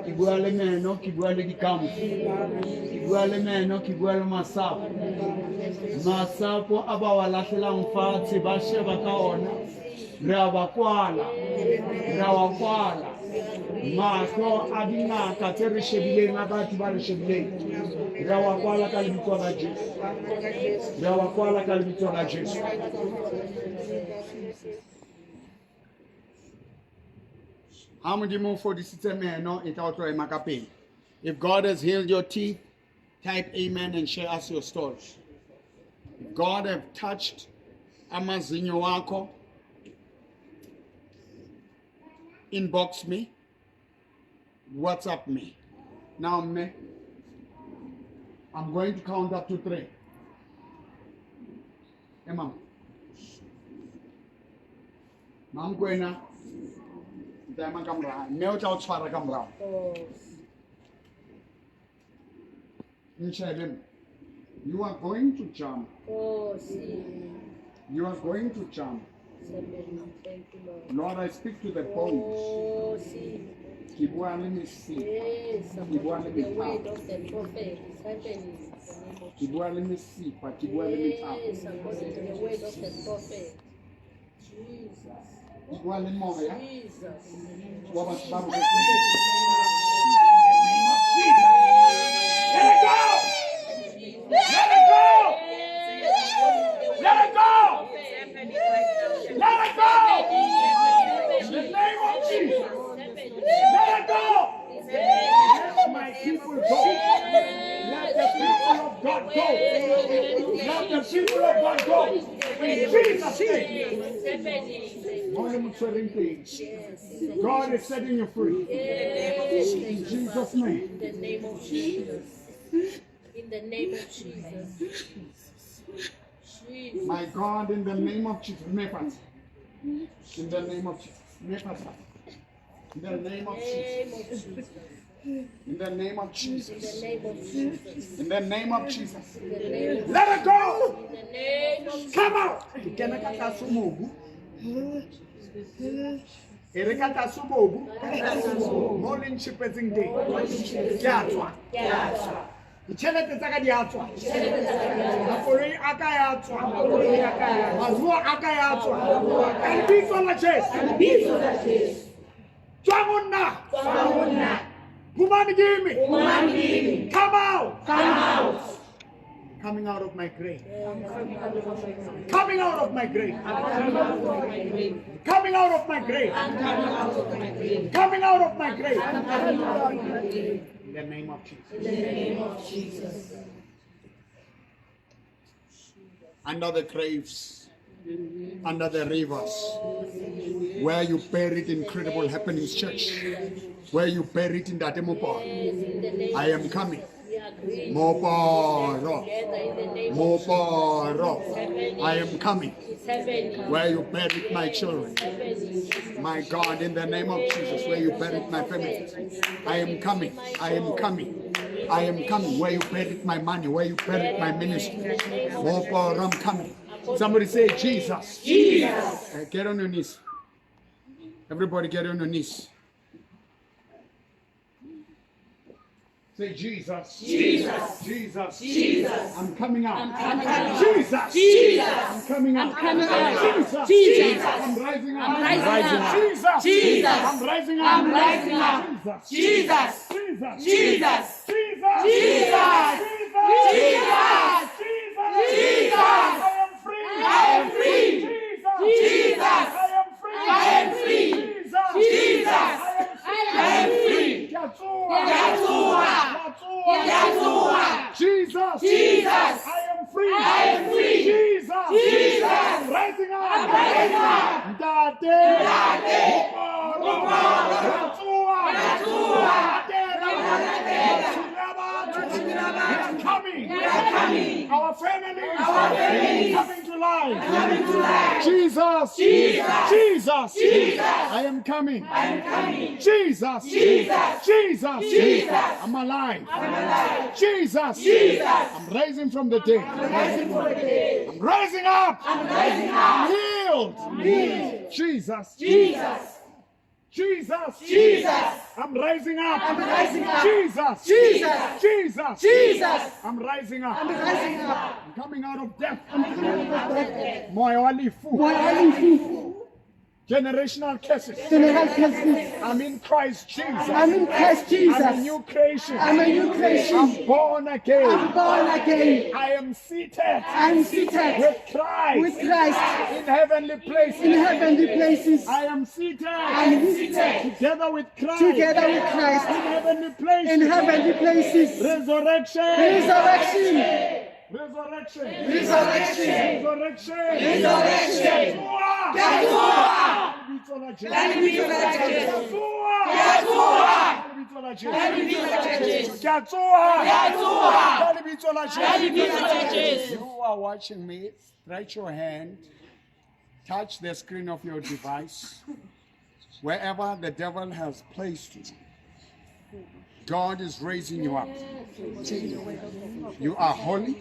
Ke bua le meno, ke bua le di-gums. Ke bua le meno, ke bua le masapo. Masapo a ba wa lahlelang fatshe ba sheba ka ona. Re a ba kwala. Re a wa kwala. Mahlo a dingaka tse re shebileng a batho ba re shebileng. Re a wa kwala ka lebitso la Jesu. Re a wa kwala ka lebitso la Jesu. Ha Modimo o fodisitse meno, e tla o tlo ema ka pele. If God has healed your teeth, type amen and share us your stories. If God have touched amazinyo wakho, inbox me, WhatsApp me. Now, me, I'm going to count up to three. Emma. Mamkwena. Tla ema ka morao. Mme o tla o tshwara ka morao. Ntjhebe mme. You are going to jump. You are going to jump. Thank you, Lord. Lord, I speak to the bones. Ke bua le mesifa. Yes, Ke bua le according to the word methapo. of the prophet is happening. In the name of Ke bua le mesifa, ke bua le methapo. Yes, according to the word of the prophet. Jesus. Ke bua le moya Jesus. wa batho ba robetseng. Let it go! Let it go! Let it go! Let it go! In the name of Jesus! Let it go! Let my people go. Let the people of God go. Let the people of God go. In Jesus' name. Mo le mo tshwereng teng. God is setting you free. In Jesus' name. In the name of Jesus. In the name of Jesus. Jesus. My God, in the name of Jesus. Mepat. In the name of Jesus. Mepat. In the name of Name Jesus. of Jesus. In the name of In the Jesus. name of Jesus. In the name of Jesus. In the name of Let it go. In the name of Come out. Ke kena ka tlase mobu. E re ka tlase mobu. Mo le ntjhepetseng teng. Ke a tswa. Ditjhelete tsa ka di a tswa. Makoloi a ka ya tswa. Maruo a ka ya tswa. Ka lebitso la Jesu. Tswa ho nna. Phumani kimi. Come out. Coming out of my grave. Coming out of my grave. Coming out of my grave. Coming out of my grave. In the name of Jesus. In the name of Jesus. Under the graves, under the rivers, where you buried Incredible Happenings Church, where you buried in Ntate Moporo. Yes, in the name I am coming. We agree Moporo. together in the name of Moporo. I am coming. It's happening. Where you buried my children. It's happening. My God, in the name of Jesus, where you buried my family. I am coming. I am coming. I am coming. Where you buried my money, where you buried my ministry. Moporo, I'm coming. Somebody say Jesus. Jesus. Get on your knees. Everybody get on your knees. Say Jesus. Jesus. Jesus. Jesus. I'm coming out. I'm coming out. Jesus. Jesus. I'm coming out. I'm coming out. Jesus. Jesus. I'm rising up. I'm rising up. Jesus. Jesus. I'm rising up. I'm rising up. Jesus. Jesus. Jesus. Jesus. Jesus. Jesus. Jesus. Jesus. I am free. I am free. Jesus. Jesus. I am free. I am free. Jesus. Jesus. I am free. Jesus. Jesus. I am free. I am free. Jesus. Jesus. I'm rising up. I'm rising up. Ntate. Moporo. Ratsoa. We are coming. We are coming. Our families. Our families. Coming to life. Coming to life. Jesus. Jesus. Jesus. Jesus. I am coming. I am coming. Jesus. Jesus. Jesus. Jesus. I'm alive. I'm alive. Jesus. Jesus. I'm rising from the dead. I'm rising from the dead. I'm rising up. I'm rising up. I'm healed. I'm healed. Jesus. Jesus. Jesus. Jesus. I'm rising up. I'm rising up. Jesus. Jesus. Jesus. Jesus. I'm rising up. I'm rising up. I'm coming out of death. I'm coming out of death. Moya wa lefu. Generational curses. General curses. I'm in Christ Jesus. I'm in Christ Jesus. I'm a new creation. I'm a new creation. I'm born again. I'm born again. I am seated I'm seated with Christ with Christ in heavenly places. in heavenly places. I am seated I'm seated together with Christ together with Christ in heavenly places. in heavenly places. Resurrection. Resurrection. Resurrection. Resurrection. Resurrection. Resurrection. Ke a tsoha. Ka lebitso la Jesu. Ka lebitso la Jesu. Ke a tsoha. Ke a tsoha. lebitso la Jesu. Ke a tsoha. Ka lebitso la Jesu. You are watching me. Stretch your hand. Touch the screen of your device. Wherever the devil has placed you, God is raising you up. You are holy.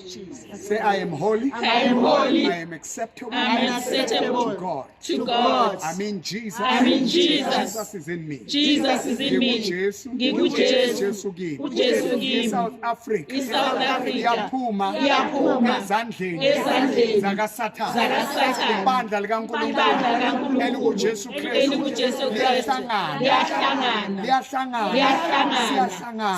Say, I am holy. I am holy. I am acceptable. I am acceptable to God. To God. I'm in Jesus. I'm in Jesus. Jesus is in me. Jesus is in me. NginguJesu. NginguJesu. Jesu kimi. UJesu kimi. ISouth Africa. ISouth Africa. Iyaphuma. Iyaphuma. Ezandleni. Ezandleni. ZakaSathane. ZakaSathane. Ibandla likaNkulunkulu. Ibandla likaNkulunkulu. ElikuJesu Kristu. ElikuJesu Kristu. Liyahlangana. Liyahlangana. Liyahlangana. Liyahlangana. Siyahlangana.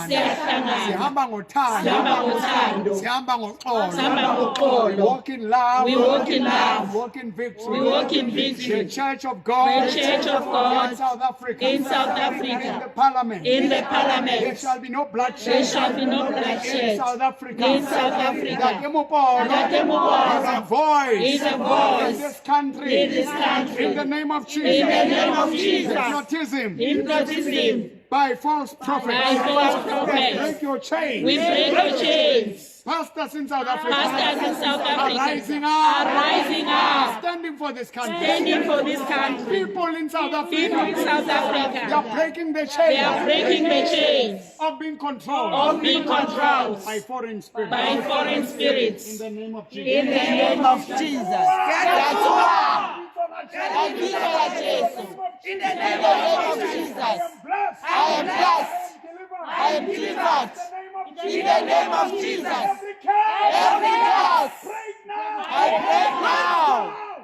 Siyahlangana. Sihamba ngothando. Sihamba ngothando. Sihamba ngoxolo. Sihamba ngoxolo. We walk in love. We walk in love. We walk in victory. We walk in victory. The Church of God. The Church of God. In South Africa. In South Africa. In the parliament. In the parliament. There shall be no bloodshed. There shall be no bloodshed. In South Africa. In South Africa. Ntate Moporo. Ntate Moporo. Is a voice. Is a voice. In this country. In this country. In the name of Jesus. In the name of Jesus. Hypnotism. Hypnotism. By false prophets. By false prophets. We break your chains. We break your chains. Pastors in South Africa. Pastors in South Are Africa. rising up. Are rising up. Standing for this country. Standing for this country. People in South Africa. People in South Africa. They are breaking the chains. They are breaking the chains. Of being controlled. Of being controlled. By foreign spirits. By foreign spirits. In the name of Jesus. In the name of Jesus. In the name of Jesus. I am blessed. I am blessed. I am delivered. I am delivered. In the name of Jesus. In the name of Jesus. Every curse. Every curse. Break now. I break now.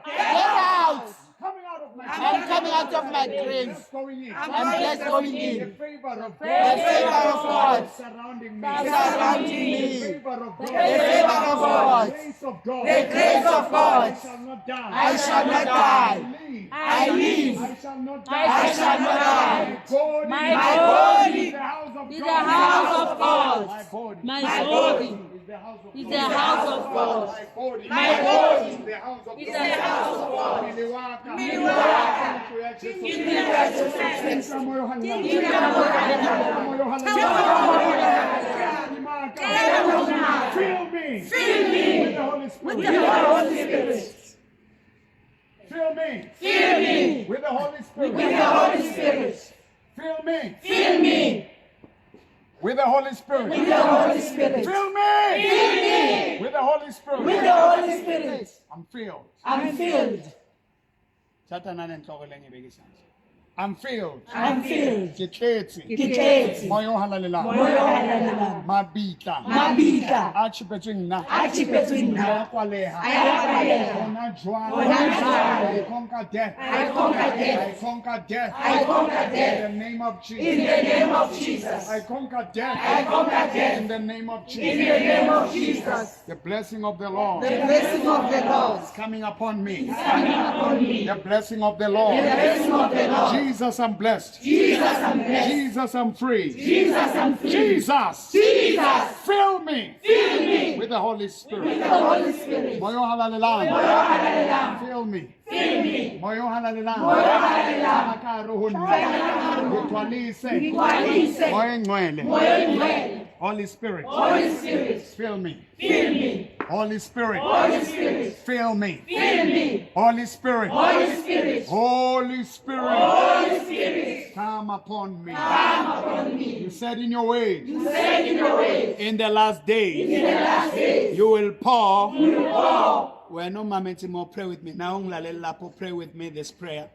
Get out. Coming out of my I'm coming out of my grave. Blessed going in. I'm blessed going The in. favor of The God. favor of God. Surrounding me. Surrounding The me. favor of God. The favor of God. The grace of God. The grace of God. I shall not die. I shall not die. I live. I live. I shall not die. I shall not die. My body. My body Is the house of Is the God. house of God. My body. My body Is the house of is God. the house of God. My body. My body Is the house of Is God. the house of God. Mmele wa ka. Ntlo ya Jesu Kristo. Moya o halalelang. Moya o halalelang. Fill me. Fill me. With the Holy Spirit. With the Holy Spirit. Fill me. Fill me. With the Holy Spirit. With the Holy Spirit. Fill me. Fill me. With the Holy Spirit. With the Holy Spirit. Fill me. Fill me. With the Holy Spirit. With the Holy Spirit. I'm filled. I'm filled. Thatha nale nhloko le ngibeka isandla. I'm filled. I'm filled. Ke tletse. Ke tletse. Moya o halalelang. Moya o halalelang. Mabitla. Mabitla. A tjhepetsweng nna. A tjhepetsweng nna. A kwaleha. A kwaleha. Hona jwale. Hona jwale. I conquer death. I conquer death. I conquer death. I conquer death. In the name of Jesus. In the name of Jesus. I conquer death. I conquer death. In the name of Jesus. In the name of Jesus. The blessing of the Lord. The blessing of the Lord. Is coming upon me. Is coming upon me. The blessing of the Lord. The blessing of the Lord. Jesus, I'm blessed. Jesus, I'm blessed. Jesus, I'm free. Jesus, I'm free. Jesus. Jesus. Fill me. Fill me. With the Holy Spirit. With the Holy Spirit. Moya o halalelang. Moya o halalelang. Fill me. Fill me. Moya o halalelang. Moya o halalelang. Ka hare ho nna. Ngigcwalise. Ngigcwalise. Moya ongcwele. Moya ongcwele. Holy Spirit. Holy Spirit. Fill me. Fill me. Holy Spirit. Holy Spirit. Fill me. Fill me. Holy Spirit. Holy Spirit. Holy Spirit. Holy Spirit. Come upon me. Come upon me. You said in your ways. You said in your ways. In the last days. In the last days. You will pour. You will pour. Wena o mametse mo, pray with me. Now ungilalela lapho, pray with me this prayer.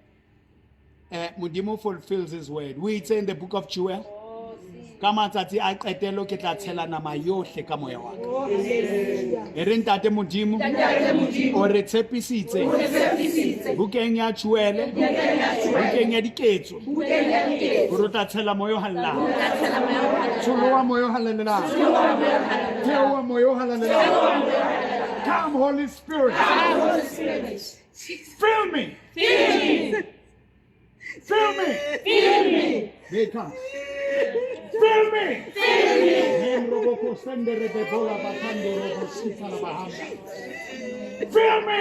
Modimo fulfills his word. We it's in the book of Joel. Ka matsatsi a qetelo ke tla tshela nama yohle ka moya wa ka. E re ntate Modimo, o re tshepisitse bukeng ya Joel, bukeng ya diketso, hore o tla tshela moya o halalelang. Tsholoha moya o halalelang. Theoha moya o halalelang. Come, Holy Spirit. Come, Holy Spirit. Fill me. Fill me. Fill me. Fill me. They come. Fill me. Fill me. Fill me. Fill me.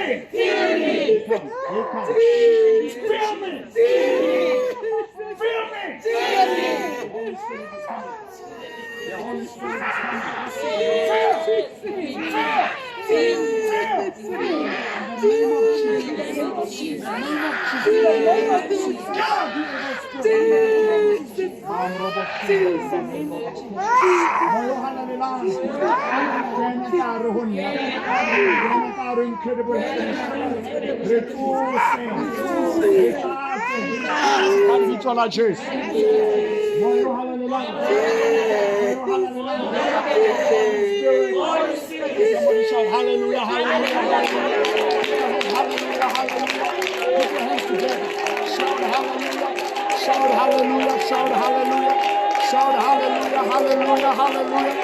Come. They come. Fill me. Fill me. Fill me. Fill me. Holy Spirit is Holy Spirit is coming. Fill! Fill! Fill! In the name of Jesus. In the name of Jesus. God, Incredible. Hallelujah, hallelujah, hallelujah, hallelujah. Put your hands together. Shout hallelujah. Shout hallelujah. Shout hallelujah. Shout hallelujah. Hallelujah. Hallelujah.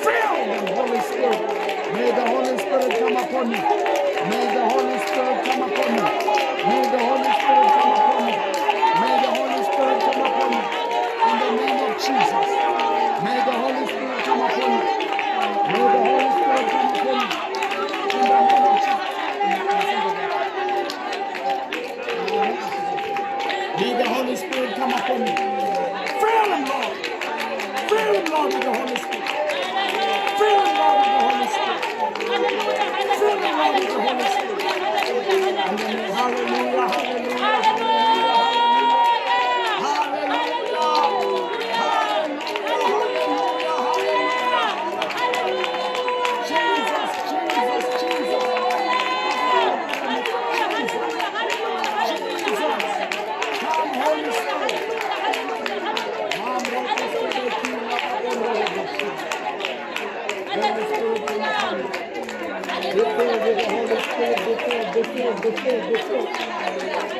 Fill the Holy Spirit. May the Holy Spirit come upon you. May the Holy Spirit come upon you. May the Holy Spirit come upon you. May the Holy Spirit come upon you. In the name of Jesus. May the Holy Spirit come upon you. May the Holy Spirit come upon you. In the name of Jesus. May the Holy Spirit come upon you. Fill him, Lord. Fill him, Lord, with the Holy Spirit. Fill him, Lord, with the Holy Spirit. Fill him, Lord, with the Holy Spirit. Hallelujah, hallelujah, hallelujah, hallelujah, hallelujah, hallelujah. Jesus, Jesus, Jesus. Jesus. Come, Holy Spirit. Be filled with the Holy Spirit, be filled, be filled, be filled, be filled.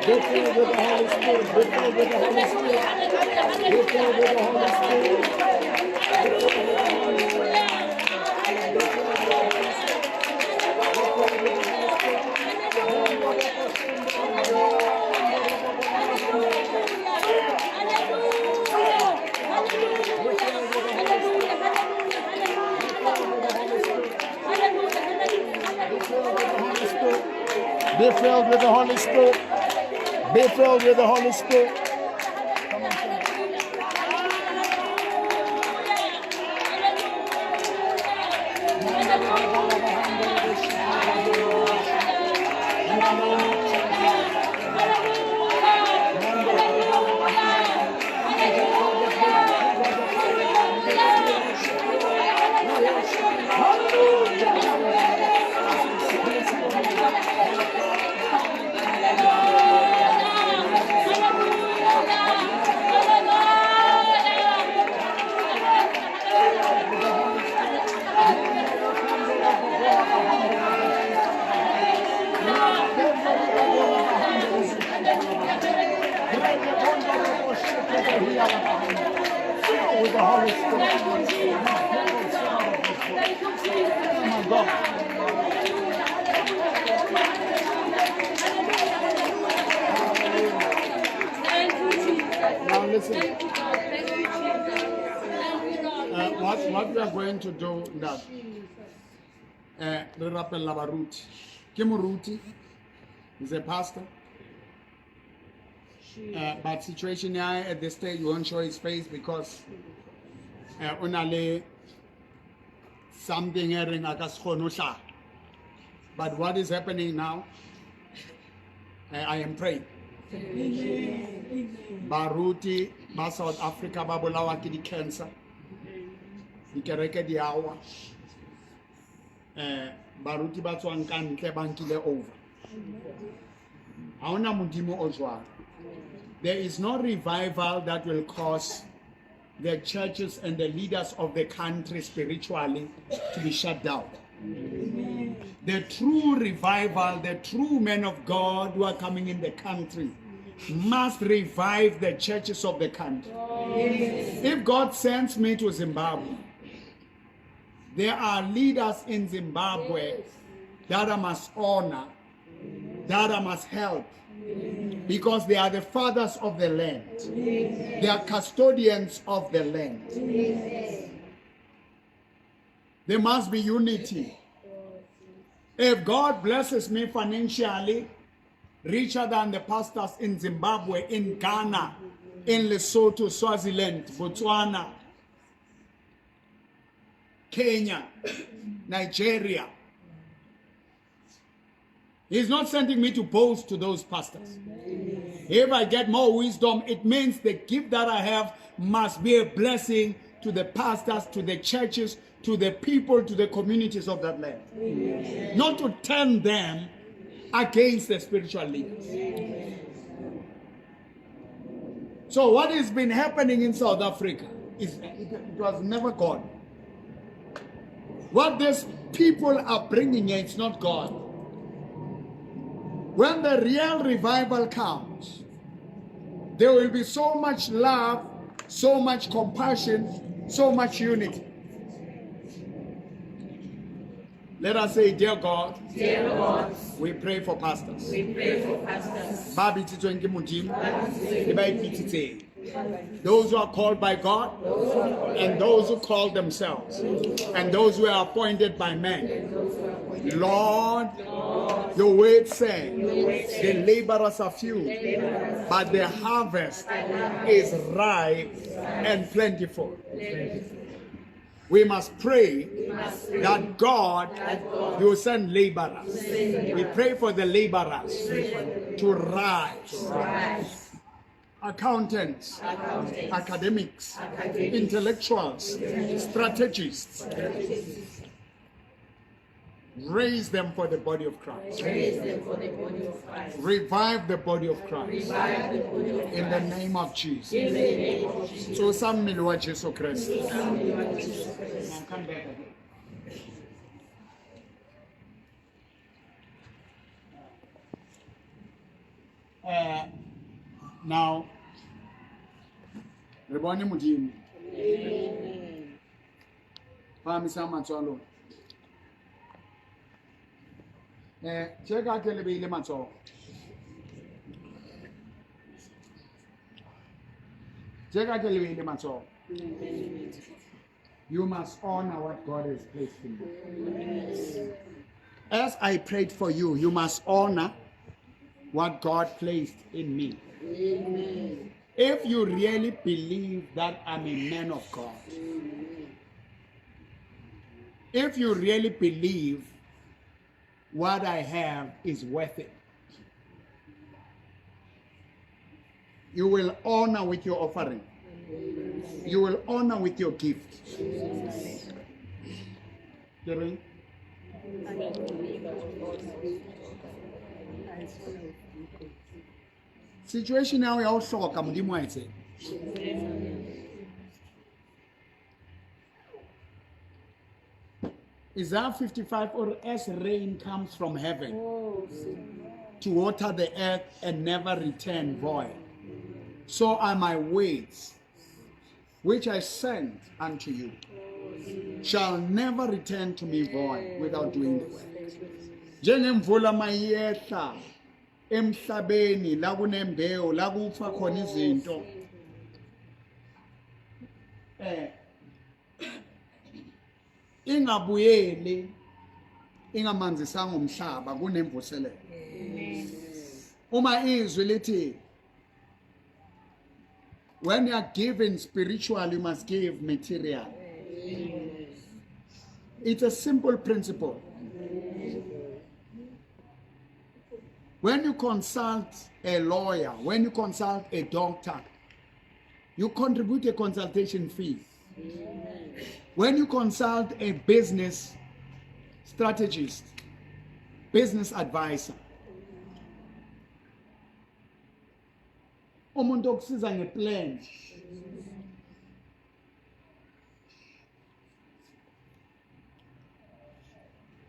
Be filled with the Holy Spirit, be filled with the Holy Spirit. Be filled with the Holy Spirit. Be filled with the Holy Spirit. Be filled with the Holy Spirit. Be filled with the Holy Spirit. Be filled with the Holy Spirit. Be filled with the Holy Spirit. Come on, Fill with the Holy Spirit. Oh my God. Now listen. What we are going to do now, re rapella baruti. Ke moruti, he's a pastor. But situation ya at this stage, you won't show his face because o na le something e reng a ka se kgone ho hlaha. But what is happening now, I am praying. Baruti ba South Africa ba bolawa ke di-cancer. Dikereke di a wa. Baruti ba tswang ka ntle ba nkile over. Ha hona Modimo o jwalo. There is no revival that will cause the churches and the leaders of the country spiritually to be shut down. The true revival, the true men of God who are coming in the country must revive the churches of the country. If God sends me to Zimbabwe, there are leaders in Zimbabwe that I must honor, that I must help, because they are the fathers of the land. They are custodians of the land. There must be unity. If God blesses me financially, richer than the pastors in Zimbabwe, in Ghana, in Lesotho, Swaziland, Botswana, Kenya, Nigeria. He's not sending me to boast to those pastors. If I get more wisdom, it means the gift that I have must be a blessing to the pastors, to the churches, to the people, to the communities of that land. Amen. Not to turn them against the spiritual leaders. Amen. So what has been happening in South Africa is it was never God. What these people are bringing here, it's not God. When the real revival comes, there will be so much love, so much compassion, so much unity. Let us say, dear God, Dear God, we pray for pastors. We pray for pastors. Ba bitsitsweng ke Modimo le ba ipitsitseng. Those who are called by God and those who call themselves and those who are appointed by men. Lord, your word says the laborers are few, but the harvest is ripe and plentiful. We must pray that God, you will send laborers. We pray for the laborers to rise. Accountants, academics, intellectuals, strategists. Raise them for the body of Christ. Revive the body of Christ. In the name of Jesus. Tsosa mmele wa Jesu Kreste. Now come back again. Now, re bone Modimo. Phahamisa matsoho a lona. Tje ka ke le beile matsoho. Tje ka ke le beile matsoho. You must honor what God has placed in you. As I prayed for you, you must honor what God placed in me. Amen. If you really believe that I'm a man of God, if you really believe what I have is worth it, you will honor with your offering. You will honor with your gift. Ke reng? Situation ya hao ya ho hloka Modimo wa e tseba. Isaiah 55, or as rain comes from heaven to water the earth and never return void, so are my words which I sent unto you shall never return to me void without doing the work. Njengemvula mayehla emhlabeni la kunembewu la kufa khona izinto ingabuyeli ingamanzisanga umhlaba kunemvuselelo. Uma izwi lithi when you are giving spiritual, you must give material. It's a simple principle. When you consult a lawyer, when you consult a doctor, you contribute a consultation fee. When you consult a business strategist, business advisor, umuntu okusiza ngeplan,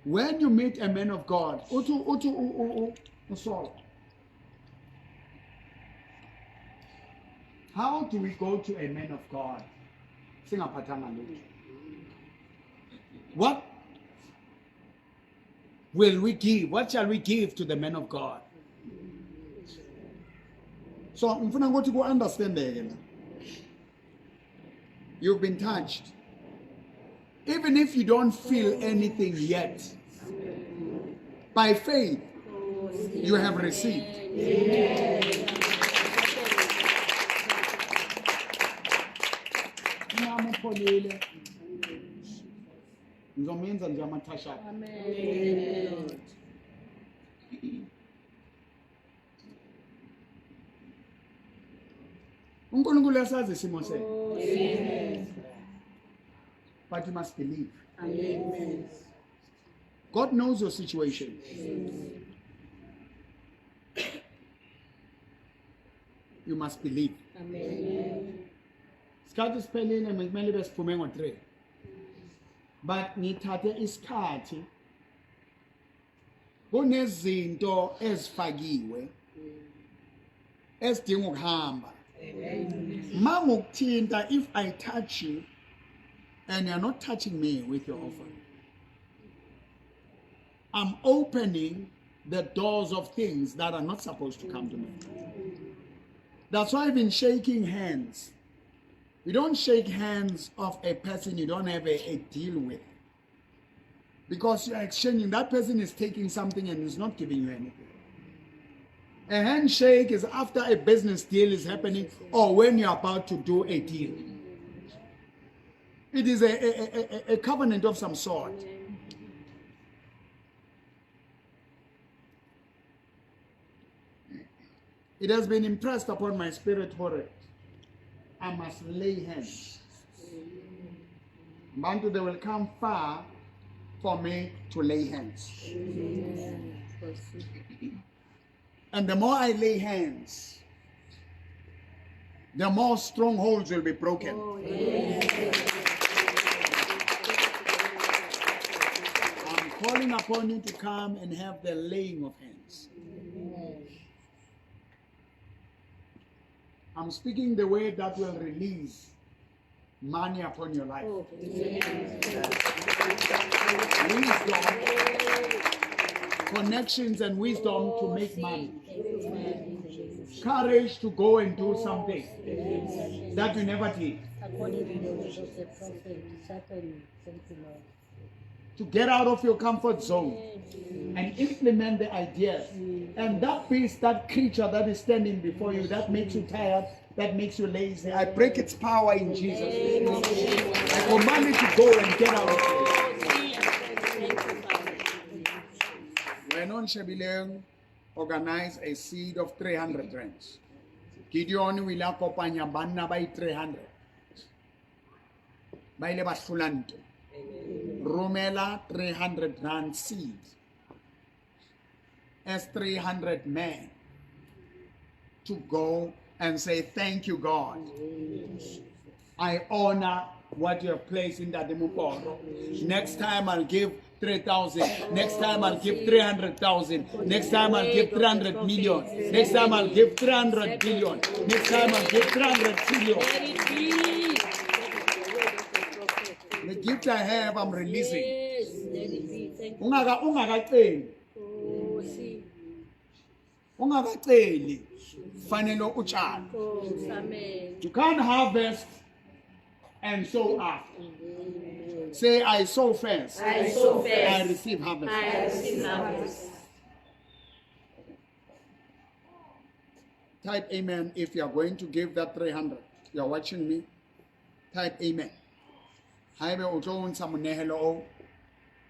when you meet a man of God, uthi uthi uSaul, how do we go to a man of God singaphathanga lutho? What will we give? What shall we give to the man of God? So ngifuna ukuthi ku-understandeke la. You've been touched. Even if you don't feel anything yet, by faith, you have received. Umama upholile. Ngizomenza nje ama-touch up. Amen. uNkulunkulu uyasazi isimo sethu. Oh, yes. But you must believe. Amen. God knows your situation. You must believe. Amen. Isikhathi siphelile, kumele besiphume ngo-3. But ngithathe isikhathi, kunezinto ezifakiwe ezidinga ukuhamba. Mangukuthinta, if I touch you and you're not touching me with your offering, I'm opening the doors of things that are not supposed to come to me. That's why I've been shaking hands. You don't shake hands of a person you don't have a deal with. Because you're exchanging. That person is taking something and is not giving you anything. A handshake is after a business deal is happening or when you're about to do a deal. It is a covenant of some sort. It has been impressed upon my spirit, Horeb. I must lay hands. Bantu, they will come far for me to lay hands. And the more I lay hands, the more strongholds will be broken. Oh, yes. I'm calling upon you to come and have the laying of hands. I'm speaking the way that will release money upon your life. Oh, yes. Wisdom, connections and wisdom to make money. Courage to go and do something that you never did. According to the words of the prophet, certainly. Thank you, Lord. To get out of your comfort zone and implement the ideas. And that beast, that creature that is standing before you, that makes you tired, that makes you lazy, I break its power in Jesus' name. I command it to go and get out of you. When on organize a seed of 300 rands. Gideon o ile a kopanya banna ba 300. Ba ile ba hlola ntwa. Romela 300 rand seed as 300 men to go and say, thank you, God. I honor what you have placed in that Moporo. Next time I'll give 3,000. Next time I'll give 300,000. Next time I'll give 300 million. Next time I'll give 300 billion. Next time I'll give 300 trillion. Let it be. The gift I have, I'm releasing. Yes, let it be. Thank you. Ungakaceli. Oh, see. Ungakaceli. Fanele utshale. Oh, amen. You can't harvest and sow after. Say, I sow first. I sow first. I receive harvest. I receive harvest. Type amen if you are going to give that 300. You are watching me. Type amen. Haebe o tlo ntsha monehelo oo,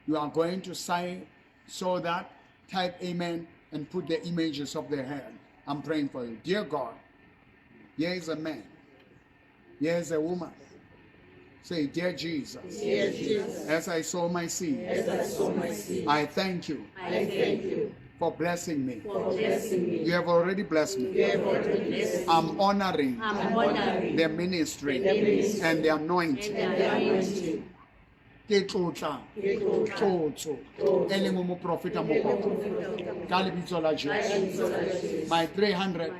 you are going to sign so that type amen and put the images of their hand. I'm praying for you. Dear God, here is a man. Here is a woman. Say, dear Jesus, Dear Jesus, as I sow my seed, as I sow my seed, I thank you I thank you for blessing me. for blessing me. You have already blessed me. You have already blessed me. I'm honoring I'm honoring the ministry The ministry and the anointing. and the anointing. Ke tlotla tlotso e leng ho moprofeta Moporo ka lebitso la Jesu. My 300,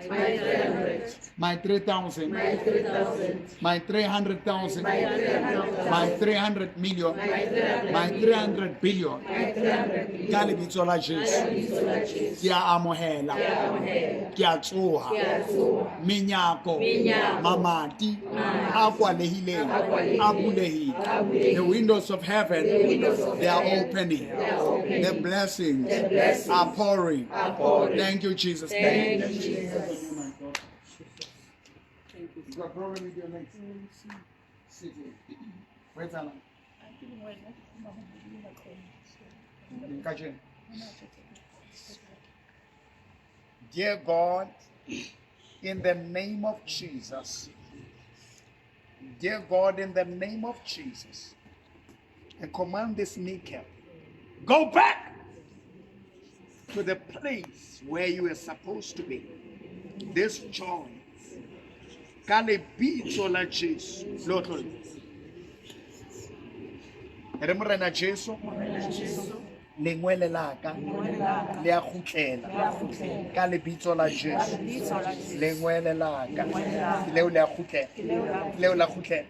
my 3,000, my 300,000, my 300 million, my 300 billion ka lebitso la Jesu. Ke a amohela, ke a tsoha, menyako, mamati a kwalehileng a bulehile. The windows of heaven, they are opening. The blessings are pouring. Thank you, Jesus. Thank you, Jesus. You got problem with your legs? Sit here. Wait, Alan. Dear God, in the name of Jesus, dear God, in the name of Jesus, I command this kneecap, go back to the place where you are supposed to be. This joint. Ka lebitso la Jesu. Le otlolle. Re Morena Jesu. Lengwele la ka le a kgutlela ka lebitso la Jesu. Lengwele la ka ke leo le a kgutlela. Ke leo la kgutlela.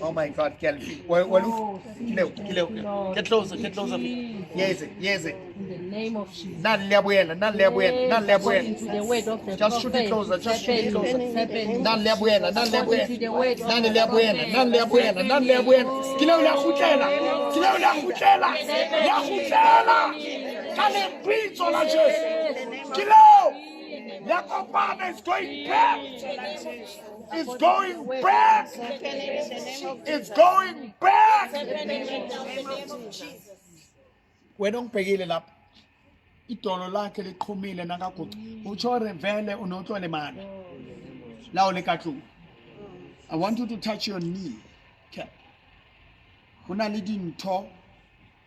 Oh my God, ke a le wa wa lo ke leo ke leo ke closer ke closer. Yeze yeze. In the name of Jesus. Nna le a boela, nna le a boela, nna le a boela. According to the word of the Just shoot it prophet. closer, just shoot it closer. Seven. Nna le a boela, nna le a According to boela. the word of Nna the le a boela, prophet. nna le a boela, nna le a boela. Ke leo le a kgutlela, ke leo le a kgutlela, le a kgutlela. Ka lebitso la Jesu. Ke leo. Le a kopana, it's going back. It's going back. It's going back. Wena ungibhekile lapha. Idolo lakhe liqhumile nakaguqa. Utsho hore vele o ne o tlo lemala. La o le ka tlung. I want you to touch your knee cap. Ho na le dintho,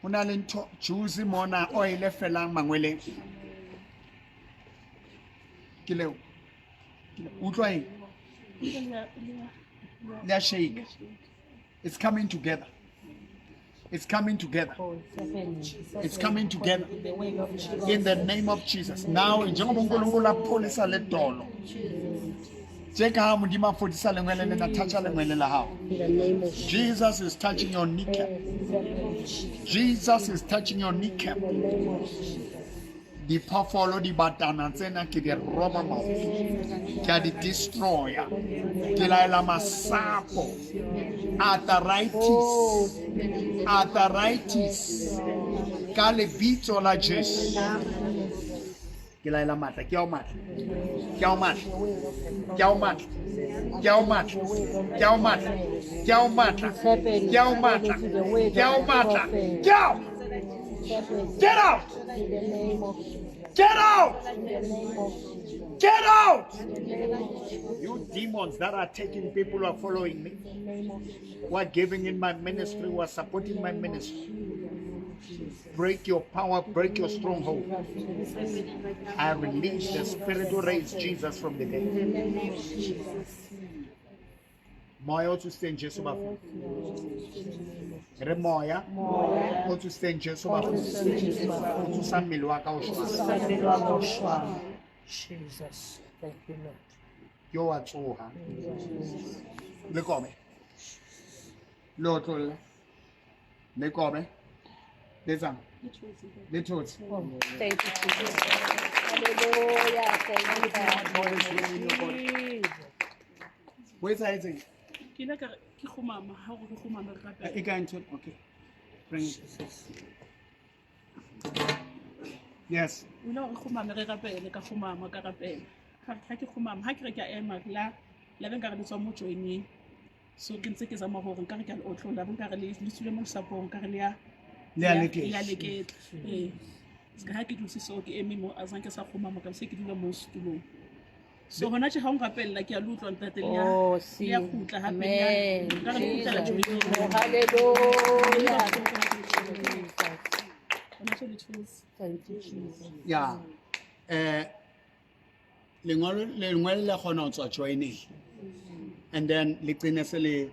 ho na le ntho juice mona oil e felang mangweleng. Ke leo. Ke leo. Utlwa eng? Le a shake. It's coming together. It's coming together. It's coming together. In the name of Jesus. Now, njengoba uNkulunkulu apholisa le dolo. Tje ka ha Modimo a fodisa lengwele lena, toucha lengwele la hao. Jesus is touching your kneecap. Jesus is touching your kneecap. Diphoofolo dibatana tsena ke di roba maoto. Ke a di destroya. Ke laela masapo. Arthritis. Arthritis. Ka lebitso la Jesu. Ke laela matla, ke ao matla. Ke ao matla. Ke ao matla. Ke ao matla. Ke ao matla. Ke ao matla. Ke ao matla. Ke ao matla. Ke ao. Get out! Get out! Get out! You demons that are taking people who are following me, who are giving in my ministry, who are supporting my ministry. Break your power, break your stronghold. I release the spirit who raised Jesus from the dead. Moya o tsositseng Jesu bafung. Re moya o tsositseng Jesu bafung. O tsosa mmele wa ka o shwang. Jesus. Thank you, Lord. Ke o a tsoha. Le kobe. Le otlolle. Le kobe. Le tsang. Le thotse. Thank you, Jesus. Hallelujah. Thank you, Father. God is healing your body. Ho etsahetseng? Ke ile ka re ke kgumama ha hore ke kgumame re rapela. E kae ntho? Okay. Bring it. Yes. O ile hore kgumame re rapele ka kgumama ka rapela. Ha ke kgumama ha ke re ke a ema la la be nkare le tswa mo joining. So ke ntse ke zama hore nkare ke a le otlolla, be nkare le le tswile mo lesapong nkare le ya Le a leketla. Le a leketla. Ee. Ska ha ke dutse so ke eme mo a zanke sa kgumama ka se ke dula mo setulong. So hona tje ha o nrapella ke a le utlwa ntate le ya Oh, le see. ya kgutla hape le ya Amen. nkare le kgutlela Jesus. joining. Hallelujah. Hona tje le thotse. Thank you, Jesus. Yeah. Lengolo lengwele le kgona ho tswa joining. And then le qine se le.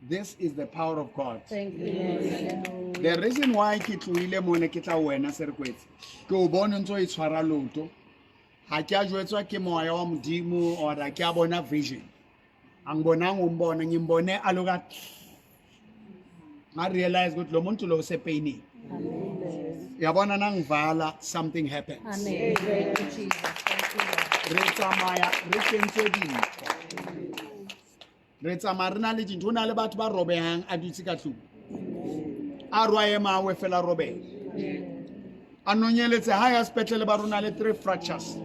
This is the power of God. Thank you, Lord. The reason why ke tlohile mone ke tla ho wena Serekwetse, ke o bone o ntso e tshwara leoto. Ha ke a jwetswa ke moya wa Modimo or ha ke a bona vision. Angibonanga umbono, ngimbone aloka nga realize ukuthi lo muntu lo usepainini. Uyabona nangivala something happens. Amen. Thank you, Jesus. Thank you, Lord. Re tsamaya re kentse dintho. Re tsamaya re na le dintho, ho na le batho ba robehang a dutse ka tlung. A re wa ema a we fela robeha. A nonyeletse ha ya sepetlele ba rona le 3 fractures.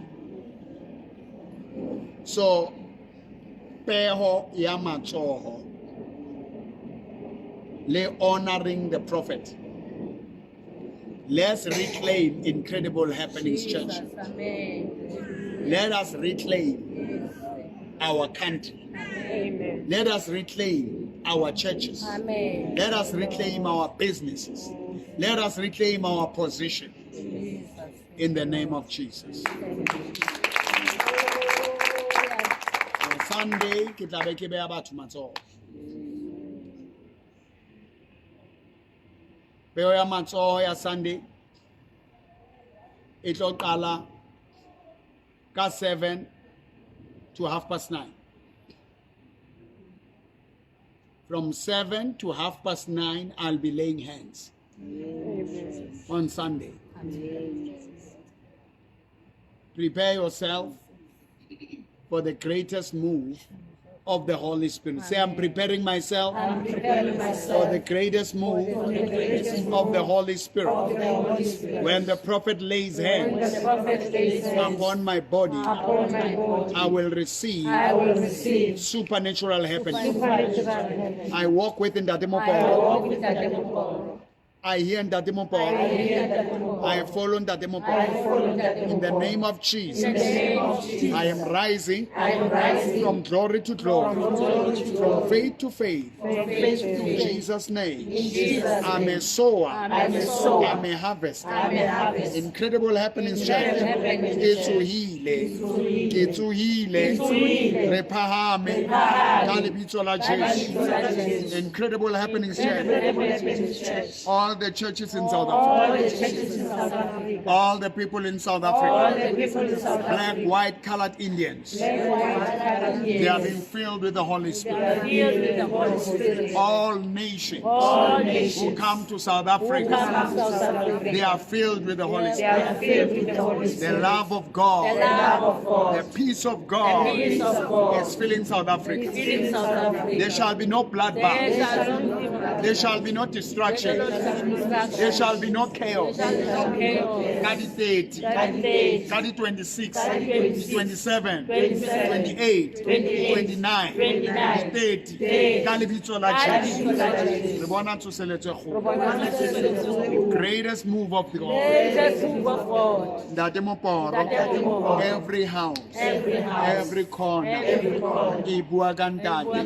So peho ya matsoho Le honoring the prophet. Let's reclaim Incredible Happenings Church. Amen. Let us reclaim our country. Amen. Let us reclaim our churches. Amen. Let us reclaim our businesses. Let us reclaim our position. In the name of Jesus. On Sunday, ke tla be ke beha batho matsoho. Peo ya matsoho ya Sunday e tlo qala ka 7 to 9:30. From 7 to 9:30, I'll be laying hands. Amen. On Sunday. Prepare yourself for the greatest move of the Holy Spirit. Say, I'm preparing myself, for the greatest move of the Holy Spirit. When the prophet lays hands upon my body, I will receive, supernatural happenings. I walk with Ntate Moporo. I hear Ntate Moporo. I follow Ntate Moporo. In the name of Jesus, I am rising, from glory to glory, from faith to faith. In Jesus' name, I'm a sower, I'm a harvester. Incredible Happenings Church. Ke tsohile, ke tsohile, re phahame ka lebitso la Jesu. Incredible Happenings Church. All the churches in South Africa. All the people in South Africa. Black, white, colored Indians. They are being filled with the Holy Spirit. All nations who come to South Africa, they are filled with the Holy Spirit. The love of God, the peace of God is filling South Africa. There shall be no bloodbath. There shall be no destruction. There shall be no chaos. Ka di 30, ka di 26, 27, 28, 29, di 30, ka lebitso la Jesu. Re bona tsoseletso e kgolo. Greatest move of God. Ntate Moporo, every house, every corner, e bua ka Ntate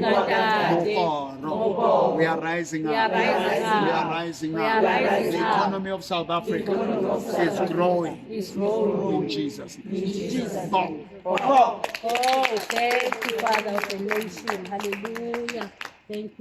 Moporo. We are rising up. We are rising up. The economy of South Africa is growing. In Jesus' name. Oh, thank you, Father of the nation. Hallelujah. Thank you.